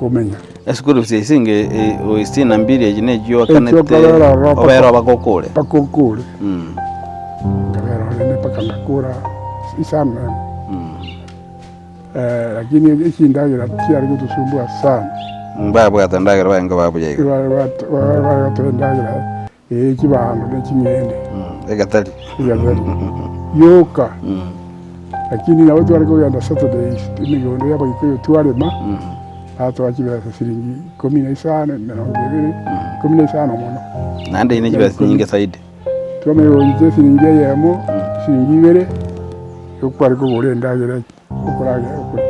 komenya.
Eschool fees ase inge sitini na mbili echi nechio oakanete
Echiokobera ororo
obere mpaka okore?
Mpaka okore. Nkabera ororo rende mpaka ngakora isano na emo. Lakini echindagera chiare gotosumbua sana.
Mbabwate endagera barenge babuya iga.
Bare gotoa endagera eye chibando ne ching'ende.
Egetari.
Egetari yoka. Lakini nabo tware kogenda Saturdays emegondo ya Abagikuyu twarema, batoa chibesa siringi ikomi na isano, emerongo ebere, ikomi na isano mono.
Naende ine chibesa chinyinge zaidi.
Twamanya gocha esiringi eyemo, esiringi ibere, igo kware kogora endagera okoragera okoria.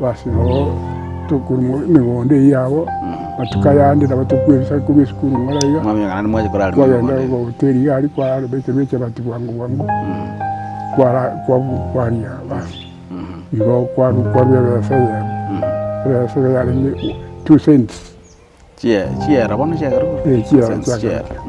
Basi nabo tokorwa emegondo eyio yabo, amatuko ayande nabo tokwebisa korwa esukuru ng'ora iga,
Mwamanya naende mwacha korara
twagenda
emegondo eyio.
hoteli iga aria kwarara echabati bwango bwango, kwara kwaria basi. Igo kwarwa kwarwa ebesa eyemo, ebesa iga yarenge two cents.
Chiera bono chiagerwa?
Eh, chiera
Sense
chiagerwa.
chiera.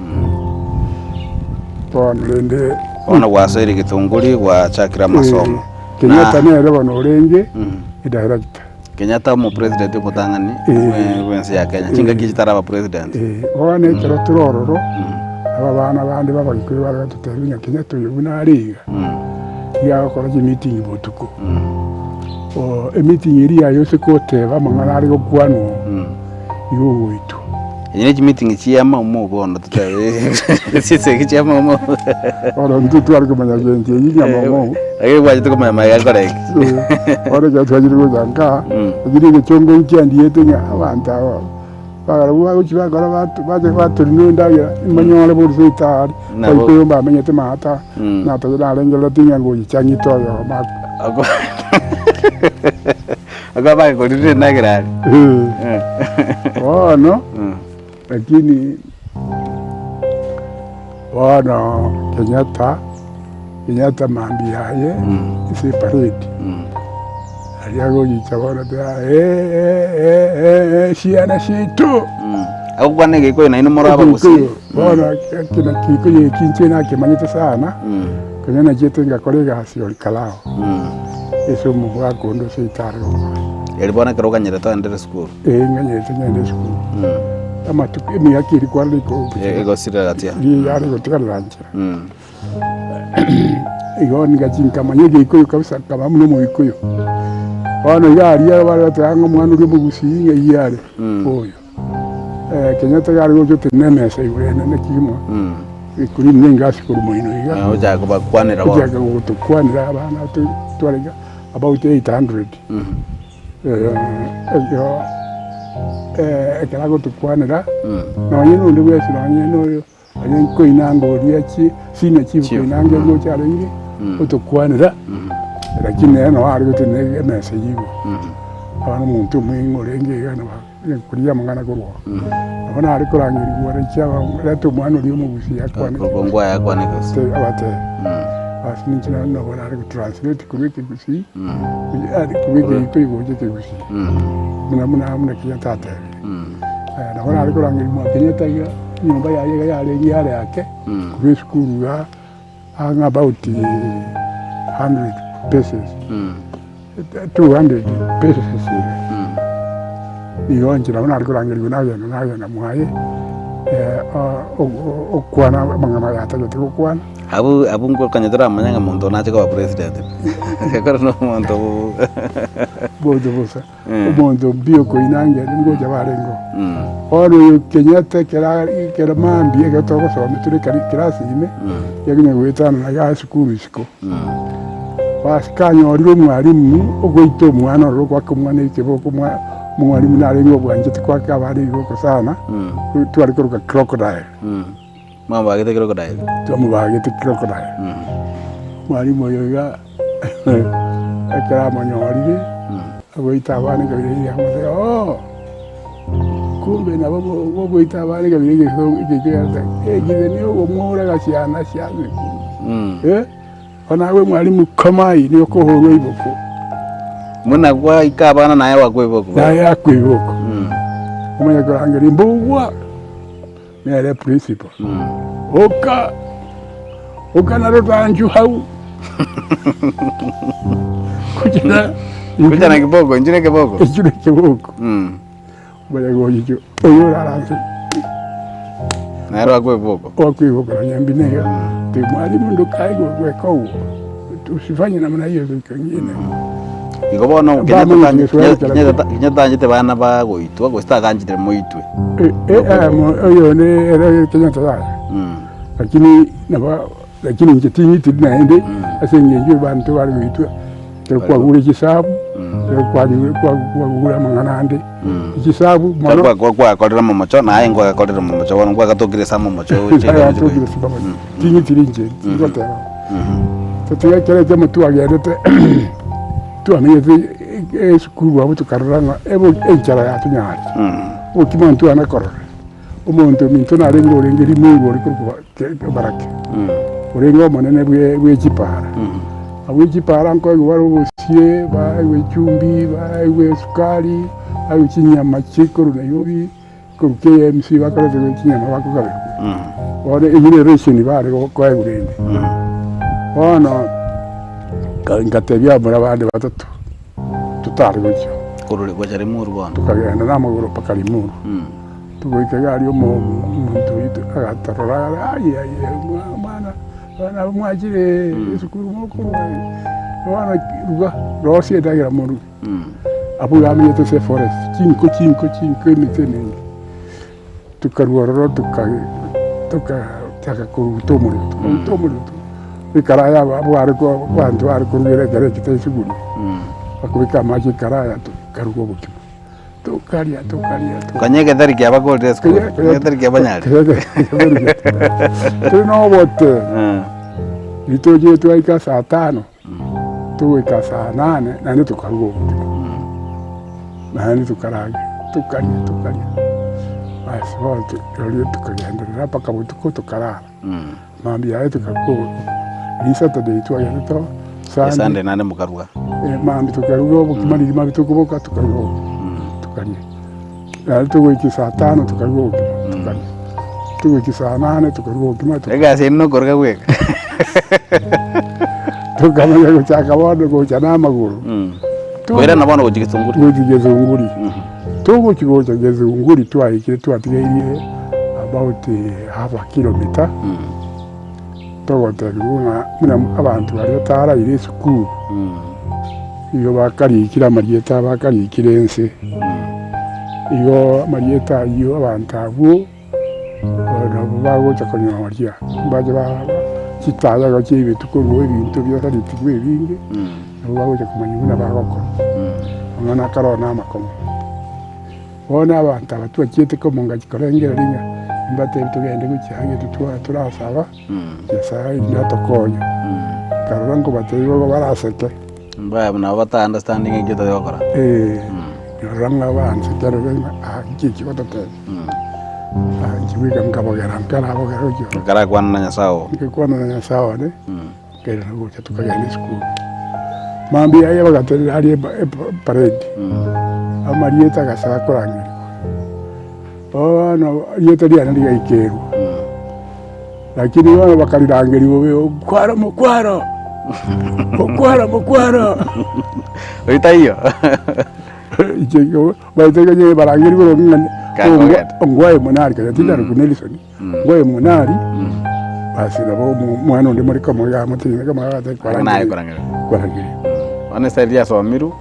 Bono rende
Bono gwasoire getunguri gwachakire amasomo.
Kenyatta nere bono orenge
Mm.
edirector.
Kenyatta omopresident omotang'ani
Eh.
bwense ya Kenya. Chingaki echi taraba president.
Eh, bono ekero tore ororo, aba abana bande ba Abagikuyu bare gototebia ng'a Kenyatta oyo buna are iga, iga agokora chimeeting botuko. Emeeting eria yaye ase goteba amang'ana are gokwanwa igo ogoitwa.
Echi ne chimeeting chia Maumau bono totebe chisegi chia Maumau.
Bono intwe tware komanya gento eyio ng'a Maumau.
Lakini gwachete komanya magega akore ki.
Bono ekero twachire gocha nka, lakini egechongo nkiandiete ng'a abanto aba Barabwo bagochia bakora bacha batorina endagera, mbanyore boruse etari,
Nabo-
Abaikuyu mbamenyete maata,
Mm.
natoche narengerereti ng'a ngochicha ng'ite oyomo
Ako Ako bagekorire endagera aria.
Eh. Bono,
Mm.
lakini bono Kenyatta, Kenyatta mambia yaye ase eparade.
Mm.
Aria agochicha bono tera eh chiana chiaito.
Agokwana egekuyu nainwe more abagusii.
Egikuyu bono ekina kikuyu eki inche nakemanyete sana, konya nachiete ngakora egasi Ol Kalou, ase omogaka onde ase etare gokora.
Erio bono ekero okanyerete oendere esukuru.
Ee nganyerete ng'ende esukuru. Amatuko emiaka eria kwarenge
Egosirera gati aa.
Yare gotigarera nchera. Igo nigachia nkamanya egekuyu kabisa nkaba buna omoikuyu. Bono iga aria bare goteba ng'a omwana oria omogusii ng'ai are oyo. Kenyatta iga are gocha otenena emesa igoro enene kegima, ekuri buna engasi korwa moino iga.
Ochaka kobakwanera bono.
Ochaka gotokwanera abana twarenge about 800. Ekero ekero agotokwanera, nonye na onde bwensi nonye na oyo. Onye nkoinanga oria chi senior chief koinanga ngocha arenge otokwanera, lakini nere nabo are gotenena emesa eyio igoro. Bono omonto omweng'e orenge iga nabo koria amang'ana korwa oo. Nabo nare korangerigwa ore chiaba reta omwana oria omogusii akwane
Korwa ngwaye akwane gose.
abatebe. Basi ninche naro nabo nare gotranslate korwa ekegusii, korwa egekuyu gocha ekegusii. Buna buna buna Kenyatta atebire. Nabo nare korangeria mwa Kenyatta iga. Enyomba yaye iga yarenge yare ake korwa esukuru iga ang'e about hundred pesos, 200 pesos iga. Igo inche nabo nare korangerigwa nagenda nagenda mwaye okwana amang'ana aya atagete gokwana.
Abwo abwo nkokonya toramanya ng'a monto nache koba president. Ekero na omonto
Bocha bosa. Omonto mbuya okoinangia ngocha barenge oo. Bono oyo Kenyatta ekero ekero mambia ekero togosoma tore class ime, yakonya goetanana iga esukuru isiko. Basi kanyorire omwalimu ogoita omwana ororo goaka omwana ekeboko omwa omwalimu narenge obwanchete goaka abana ebiboko sana, tware koroka crocodile.
Mwamobagete crocodile?
Twamobagete crocodile. Mwalimu oyo iga ekero amonyorire, agoita abana ekabira eria akamotebia oo, Kumbe nabo bogoita abana ekabira egesongo ekegerete ekire nigo okomworaga chiana chia esukuru. Eh, bono agwo mwalimu koma aye nigo okohorwa iboko.
Buna gwaika abana naye wakwa iboko.
Naye akwa iboko. Omanye korangeria mbugwa nere principal. Oka oka naro tanchu hau. Kuchira
Kucha na kiboko, inchire kiboko.
Inchire kiboko. Omanye gochicha oyo oraranse.
Nere wakwa iboko.
Wakwa iboko nonya mbina iga. Ti mwalimu ndokaigwe gweka oguo. Usifanye namna hiyo siku ingine.
Igo bono
Ba
Kenyatta
Kiswahili kera-
Kenyatta Kenyatta tanchete bana bagoitwa gose taganchete moitwe.
Eh, eh, eh, mo- oyo ne ere Kenyatta yaya. Lakini nabo lakini inche ting'itiri naende ase eng'encho abanto bare goitwa ekero kwagure chisabu, ekero kwanyure kwa- kwagure amang'ana ande, chisabu mono
Kwa- kwa- Kwakorire momocho naye nkwagakorire momocho bono nkwakatokire ase amomocho oche
Nagatokire ase amomocho. Ting'itiri inche tingoteba. Totiga ekero ekemo twagendete twamenyete esukuru abwo tokarora ng'a ebo enchara yatonyarire. Obokima ntwana korora. Omonto ominto narenge orenge rimuru ore korokwa Baraki, orenge omonene bwe chipara. Abwo chipara nkoegwa bare obosie, baegwe echumbi, baegwe esukari, baegwe chinyama chikorwa Nairobi, korwa KMC bakoreterwa chinyama bakogaberwa. Bono eyio nero ration bare koegwa rende. Bono ngatebia abamura bande batato. Totare gochia.
Korwa gocha Limuru bono.
Tokagenda namagoro mpaka Limuru. Togoika iga aria omonto oito agatorora agare aye aye mwana abana aba mwachire esukuru mokorwa bono ruga rosia endagera moruge. Abwo iga amenyete ase eforest chinko chinko chinko emete emenge. Tokarua ororo tokachaka koruta omorero, tokaruta omorero ekaraya abare abanto bare korugera ekero ekio tari suguri, bakobeka amache ekaraya tokaruga obokima, tokaria tokaria
Konya egetheri kiabakorire esukuru, egetheri kiabanyarire.
Tore na obote, ritochire twaika saa tano, togoika saa nane naende tokaruga obokima, naende tokaragera, tokaria tokaria, basi bono rirorio tokagenderera mpaka botuko tokarara, mambia yaye tokaruga riria Saturday twagendete oo,
Sunday
Sunday
naende mokaruga.
mambia tokaruga obokima riria mambia tokoboka tokaruga obokima tokaria, naende togoika saa tano tokaruga obokima tokaria, togoika saa nane tokaruga obokima tokaria.
Egasi eye nokoruga bweka.
Tokamanya gochaka bono gocha namagoro.
Koirana bono gochia Githunguri.
Gochia Githunguri. Togochia gocha Githunguri twaikire twatigairie about half a kilometer, togotebiwa ng'a buna abanto baria bataraire esukuru, igo bakarikire amarieta bakarikire ense. Igo amarieta ayio abanto abwo. Nabo bagocha konyoria, mbache chitaya iga chiaibetwe korwa ebinto biasaritigwe ebinge, nabo bagocha komanya buna bagokora, amang'ana akare oo namakong'u. Bono abanto aba twachiete komongachi korengereria ng'a mbatebie togende gochia ang'e intwe torasaba, Nyasaye inwe atokonye. Nkarora nkobatebia igo baraseke.
Mbaye nabo bata understanding ekio otari gokora.
Eh, nkarora ng'a banseke rero ng'a ah inki eki bagototebia. Ah inche goika nkabogera nkarabogera gochia ororo.
Nkarakwana na Nyasaye oo.
Nkakwana na Nyasaye one, nkairana gocha tokagenda esukuru. Mambia aye bagaterera aria epa- epa- eparade, amarieta agasaa korangerigwa. Bono erieta riane rigaikerwa. Lakini bono bakarirangeria bobe, Okwaro mokwaro! Okwaro mokwaro!
Oyo taiyo.
Inche igo baete onye barangeria igoro ng'a
Kakogete.
ongwae monari kanya tindari korwa Nelson, ngwae monari, basi nabo omwana onde more komo iga amotebi kama agote
Naye korangeria.
korangeria.
Bono ase riria asomirwe,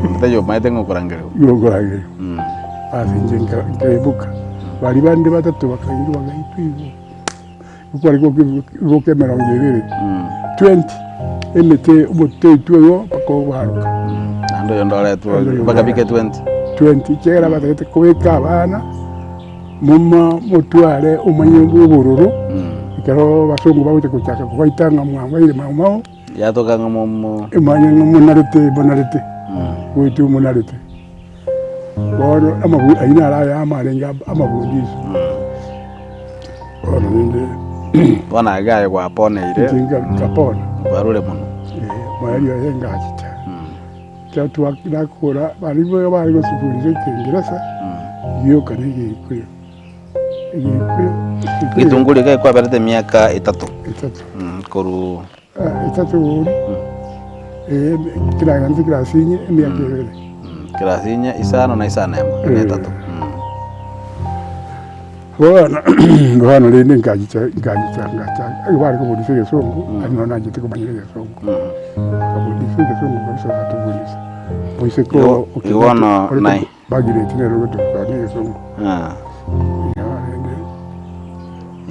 onde taiyo omanyete ng'a okorangerigwa.
Igo okorangerigwa. Basi inche nka- nkaiboka, baria bande batato bakairwa bagaitwa igo. Kware goka emerongo ebere, 20, emete omote oitwe oyo mpaka obaroka.
Naende oyonde oretwe
Naende oyonde
mpaka bike
oretwe.
20.
20 ekiagera batagete kobeka abana moma motware omanye bwa obororo, ekero abasongo bagocha gochaka kobaita ng'a mwabaire mau mau,
Yatoka ng'a momo
emanye ng'a monarete monarete, goetwa monarete. Bono amabu ayio naro ayamo arenge amabundiso. Bono rende
Bono iga aye gwaponeire,
inche nkapona,
kwarure mono.
Moerio oye ngachicha. Ekero twa nakora baria nigo bare gosifundisa ekengeresa, gioka na egekuyu. Egekuyu egekuyu
Getunguri iga ekwaberete emiaka etato
etato.
Korwa
Etato boria, kera class inye emiaka ebere.
Class inye isano na isano emo na etato.
Bono bono rende nkachicha nkachicha ngacha ekero bare kobundisa egesongo, aria nabo nachete komanya egesongo. Bakabundisa egesongo kabisa bagatobundisa. Moiseke
Igo-
o
igo bono
ore
nai-
Margaret nere ogotoka egesongo. Igo rende.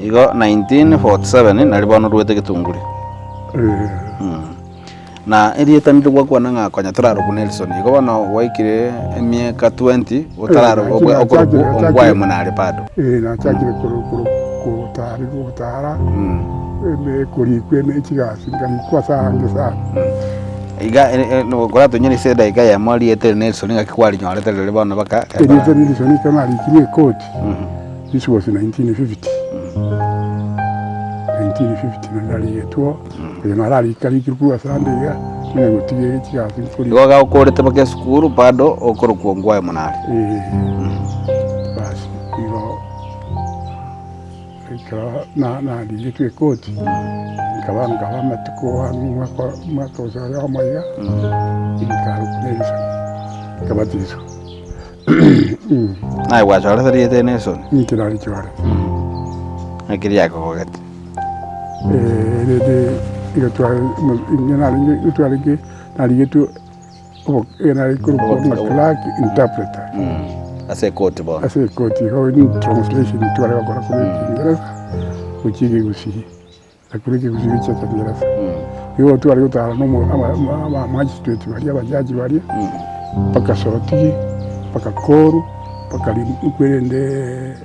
Igo 1947 nari bono orwete getunguri. Na erieta ninde gwakwana ng'a konya torarokwa Nelson, igo bono gwaikire emiaka 20 otararokwa
Eh,
okorokwa
nachakire-
ongwae monare bado.
Eh, nachakire koro- koro- kotari gotara eme korikwa eme chigasi nkarikwa ase aange sana.
Iga koratonyore ase edaika eyemo erieta eri Nelson ng'aki kwarinyorete riria bono baka
Erieta Nelson ekero narikirwe ekoti. This was 1950, 1950 naende narigetwe oyo naro arikarikire korwa ase ande iga, onye gotiga ere chigasi nkori.
Igo gagokorete mpaka esukuru bado okorokwa ongwae monare.
Eh, basi igo ekero na- narigetwe ekoti, nkaba nkaba amatuko ang'e omwaka omwaka gose oyomo iga, nkarokwa Nelson, nkabatiswa.
Naye gwachorete rieta eri Nelson?
Inche narichorete.
Naki riakogogete?
Rende igo inche narenge igo twarenge narigetwe obo nare korokwa ng'a clerk interpreter.
Ase ekoti bono.
Ase ekoti igo translation tware gokora korwa ekengeresa gochia ekegusii. Na korwa ekegusii gochia ekengeresa. Nigo tware gotara na omo- aba- aba- aba magistrate baria abajaji baria, mpaka Sorotigi, mpaka Koru, mpaka rim- kwerende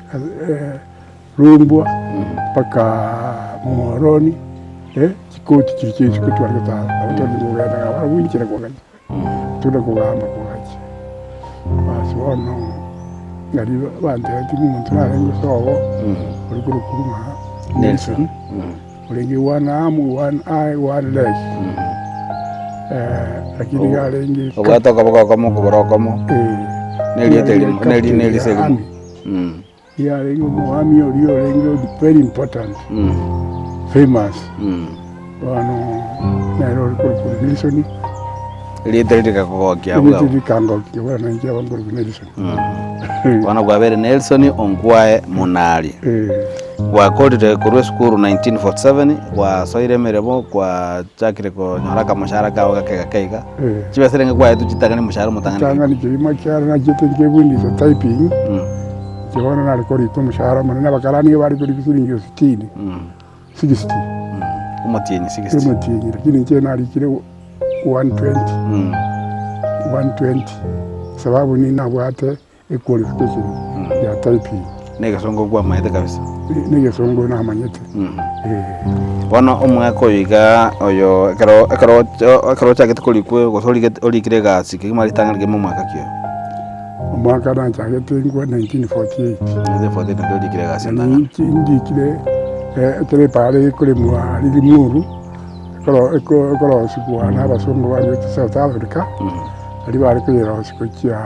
Rumbwa, mpaka Muhoroni, chikoti chiria chia isiko tware gotara, nabo tware kogenda barabwo inchera kogacha, tore kogamba kogacha. Basi bono nario bantebetie ng'a omonto narenge sobo, ore korokwa ng'a Nelson, orenge one arm, one eye, one leg. Lakini iga arenge
Obwate okoboko okomo okogoro okomo, na erieta erimo, na eri- na eriso erimo.
Iga arenge omoami oria orenge very important, famous. Bono nere ore korokwa Nelson.
Erieta riria rikakogokia abwo
Erieta
abwo.
rikangokia bono inche aba nkorokwa Nelson.
Bono kwabeire Nelson Ongwae Monari. Gwakorire korwa esukuru 1947, gwasoire emeremo, gwachakire konyora akamoshahara kao gake gake iga. Chibesa renge kwaetwe chitang'ani omoshahara omotang'ani
Chitang'ani kegima kiaro nachete nkebundisa typing, inche bono nare korikwa omoshahara omonene, abakarani nigo bare korikwa siringi sitini, sixty,
Omotienyi sixty.
omotienyi, lakini inche narikire 120, 120 sababu ninabwate Equalification ya typing.
Na egesongo nkwamaete kabisa.
Na egesongo namanyete. Eh.
Bono omwaka oyo iga oyo ekero ekero ekero ochagete korikwa gose origete orikire egasi kegima ritang'ani kegima omwaka ki oyo?
Omwaka nachagete nkwa 1948.
1948 nario orikire egasi entang'ani.
Ninki ndikire ekero epaara ekoremwa Limuru, ekero ekorosigwa na abasongo barwete South Africa, baria bare koyerosia gochia.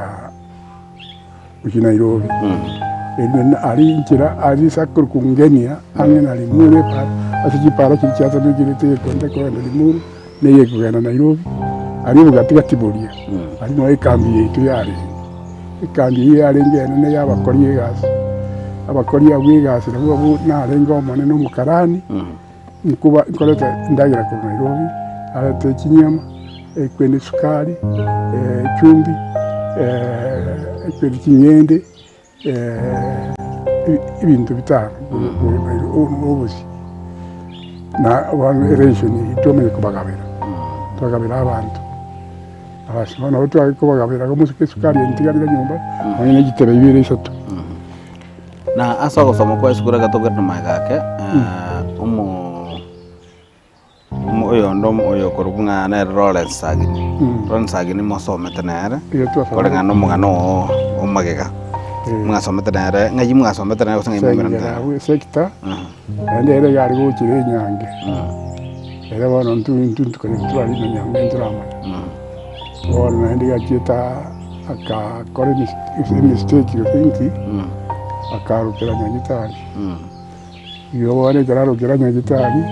gochia Nairobi. Erio aria inchera aria ase akorokwa Ngenia ang'e na Limuru epara, ase chipara chiria chiasamekirete egekonde kogenda Limuru na eye ekogenda Nairobi, aria obogati gati boria, aria noo ekambi yaito yarenge. Ekambi eyio yarenge enene ya abakori egasi, abakori abwo egasi nabwo abwo narenge omonene omokarani. Nkoba nkoreta endagera korwa Nairobi, narete chinyama, ekwende esukari, echumbi, ekwende ching'ende, ebinto bitano korwa Nairobi obosie. Na bono eration eyio twamanya kobagabera, twagabera abanto. Basi bono nabo tware kobagabera omosike esukari entigarire nyomba, nonya ne chitebe ibere isato.
Na ase ogosoma kwa esukuru ekero tokorenda magega ake, omo. Oyonde oyo okorokwa ng'a nere Lawrence Sagini. Lawrence Sagini mosomete nere,
Igo twasomete.
koreng'ana na omogano oo o magega.
Eh.
Mwasomete nere, ng'ai mwasomete nere gose ng'ai mwaumeranete
Sengera
nere?
abwo esector, naende ere iga are gochera enyange. Ere bono intwe intwe ntukare nturarina nyange nturamanya. Bono naende iga achiete akakora emistake gose inki, akarokera nyagitari. Igo bono ekero arokera nyagitari,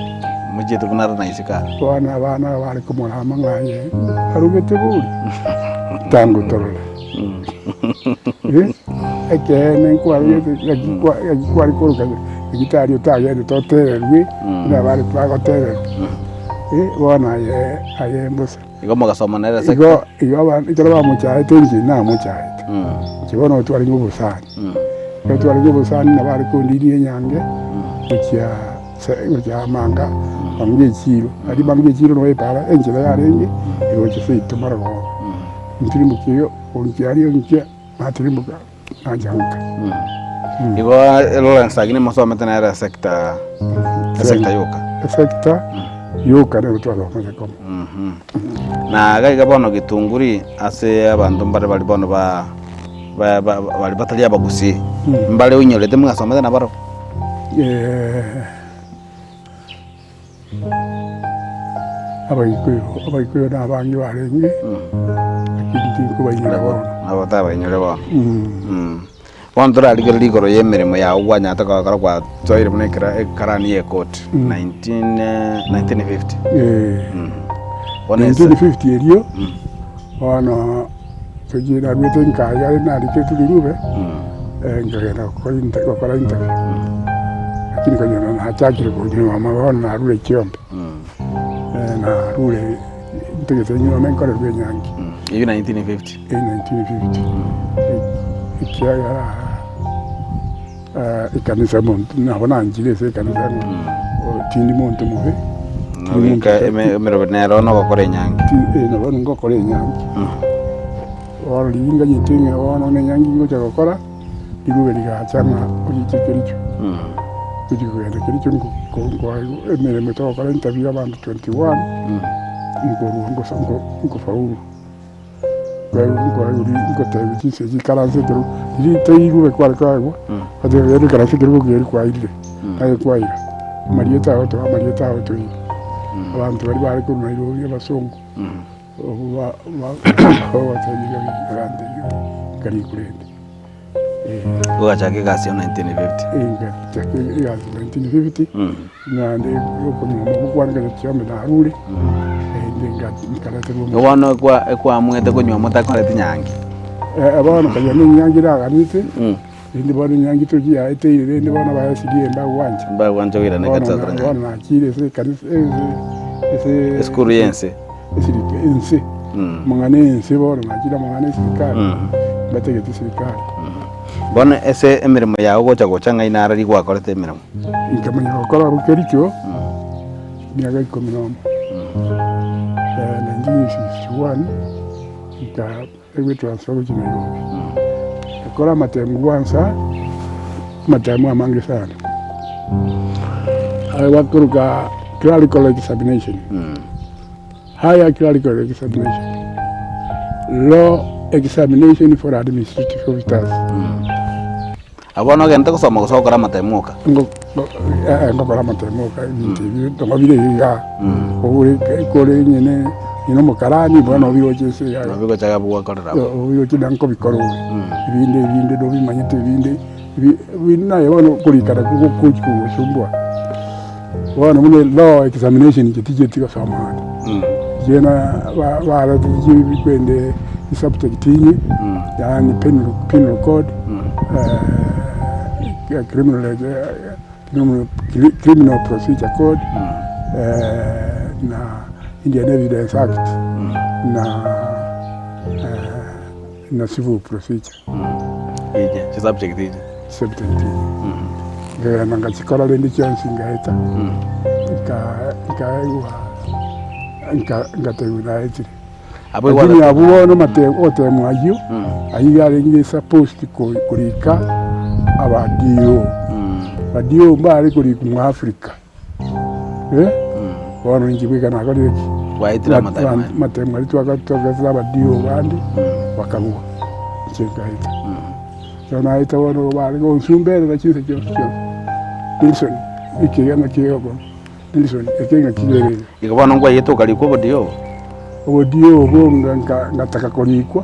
Mochiete buna are na isiko aa.
Bono abana aba bare komorama ng'a aye arogete bori, tango torore. Eh, ekeene nkwarogete naki kwa naki kware koroka nyagitari otagende otererwe buna bare bagotererwa. Eh, bono aye aye mbosa.
Igo mogasoma nere ase
Igo igo aba ekero bamochaete inche namochaete. Inche bono twarenge obosani. Ekero twarenge obosani nabo are kondiria enyange gochia se gochia manga manga echiro. Aria manga echiro nabo epara enchera yarenge egocha seito marogoba. Ntirimbokia igo gochia aria nchia natirimboka nacha nka.
Igo Lawrence Sagini mosomete nere esector esector yoka.
Esector yoka nero twasomete komo.
Na iga iga bono Gitunguri ase abanto mbare bari bono ba ba ba bari batari abagusii, mbare oinyorete mwasomete nabarobwo?
Abaikuyu, abaikuyu na abange barenge, lakini tinkobainyora bono.
Nabo otabainyore bono. Bono torarigereria igoro y'emeremo yao kwanyarete gokora gwatoire buna ekera ekarani ya ekoti 1950. Bono ase
1950 erio, bono tochie naruete nkaye are nariketwe rirube, nkagenda gokora inter gokora interview, lakini konyora nachakire konywa mama bono narure chiombe, narure ntagete nyuome nkorerwe enyangi.
Eyio 1950.
In 1950, ekiagera ekanisa monto nabo nanchire ase ekanisa ng'a tindi monto mobe, tindi monto
Goika emerobo nero nogokora enyangi.
nabo ngokora enyangi. Bono riria nganyete ng'a bono na enyangi ngocha gokora, rirube rigacha ng'a ochiche Kericho. Ngochia kogenda Kericho emeremo togokora interview abanto 21, nkorwa nkofaulu. Nkotebiwa chinsa echi ikaranse ekero riria toigure kware koegwa, bateba genda ikaranse ekerogo keria kwairire, naye kwaira. Amarieta ao toa amarieta ao toira. Abanto baria bare korwa Nairobi abasongo, obwo ba- ba- bagotebi iga bagantebia nkarikwa rende.
Ogachaka egasi ya 1950.
Ngachaka egasi 1950, naende okonywa gokwanekana chiombe narure, naende nkareterwa
Igo bono ekwa ekwamuete konywa motakoreti nyangi.
Bono kanyora na enyangi naganete, rende bono enyangi tochi yaeteire rende bono abaesidi mbagwancha.
Mbagwancha koirana
Bono
ekanisa kore nyangi.
bono nachire ase ekanisa ase ase
Esukuru ya ense.
Esirika ense. Amang'ana ense bono nachire amang'ana esirikari, mbatagete esirikari.
Bono ase emeremo yago gocha gocha ng'ai naro riria gwakorete emeremo?
Nkamanya gokora abwo Kericho, emiaka ikomi na omo, 1961, nkaegwa etransfer gochia Nairobi. Ngakora amatemu kwanza, amatemu amange sana, aye bakoroka clerical examination. Higher Clerical Examination, Law Examination for Administrative Officers.
Abwo bono ogente gosoma gose gokora amatemo oka?
Ngokora amatemo oka ebinto ebio nabo bire igaa, kore kore nyene nyene omokarani bono nabo bigocha ase igaa.
Nabo bigocha iga gwakorera abwo.
Nabo bigocha na nkobikora obe, ebinde ebinde nobimanyete ebinde ebi naye bono okorikana gogochi kogosumbua. Bono buna law examination inche tichieti gosoma ande, inche na barotetie bikwende esubject inye, yaani penal penal code, criminal criminal procedure code, na Indian Evidence Act, na na civil procedure.
Inche, chisubject inche.
Chisubject inche. Nkagenda ngachikora rende chionsi ngaeta, nka- nkaegwa nka- nkatebiwa naetire.
Abwo
Lakini
igware-
abwo bono amate ogotemu ayio, ayio yarenge supposed ko- korika aba DO. Ba DO mbare korikwa mwa Africa, eh. Bono inche bweka nakorire ki?
Gwaetire amatemo aya.
Amatemo aria twagaetire abadio bande, bakabua, inche nkaeta. Ekero naeta bono bare gonsumberera chinsa chionsi chionsi, Nilson, ekiya naki egokora, Nilson, eke ng'aki kere iga.
Igo bono nkwaiyete okarikwa obodio obo?
Obodio obo ngataka korikwa,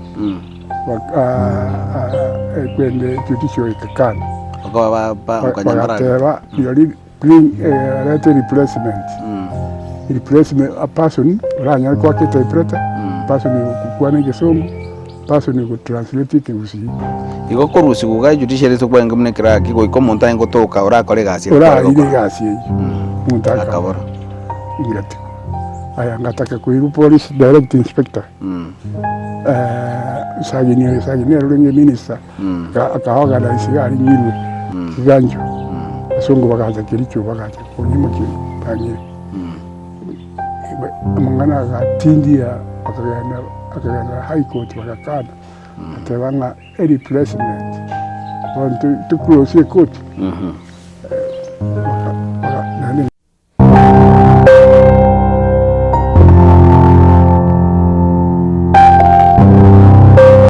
kwende judicial ekakana. Bagateba rirorio bring reta replacement, replacement a person oranyare koaka etypewriter, person ogokwana egesongo, person ogotranslate ekegusii.
Igo korusigwa iga judiciary ase okwarenge buna ekeraki goika omonto aye gotoka orakore egasi eye
Oraire egasi eyio, omonto akabora ingatigwa. Aya ngataka koirwa police direct inspector, Sagini oyo Sagini nere orenge minister, aka organise iga aria ng'irwe kiganjo, abasongo bagacha kericho bagacha konyimokia bang'ire. Amang'ana agatindia bakagenda bakagenda high court bagakana, bagateba ng'a e replacement bono to close ekoti.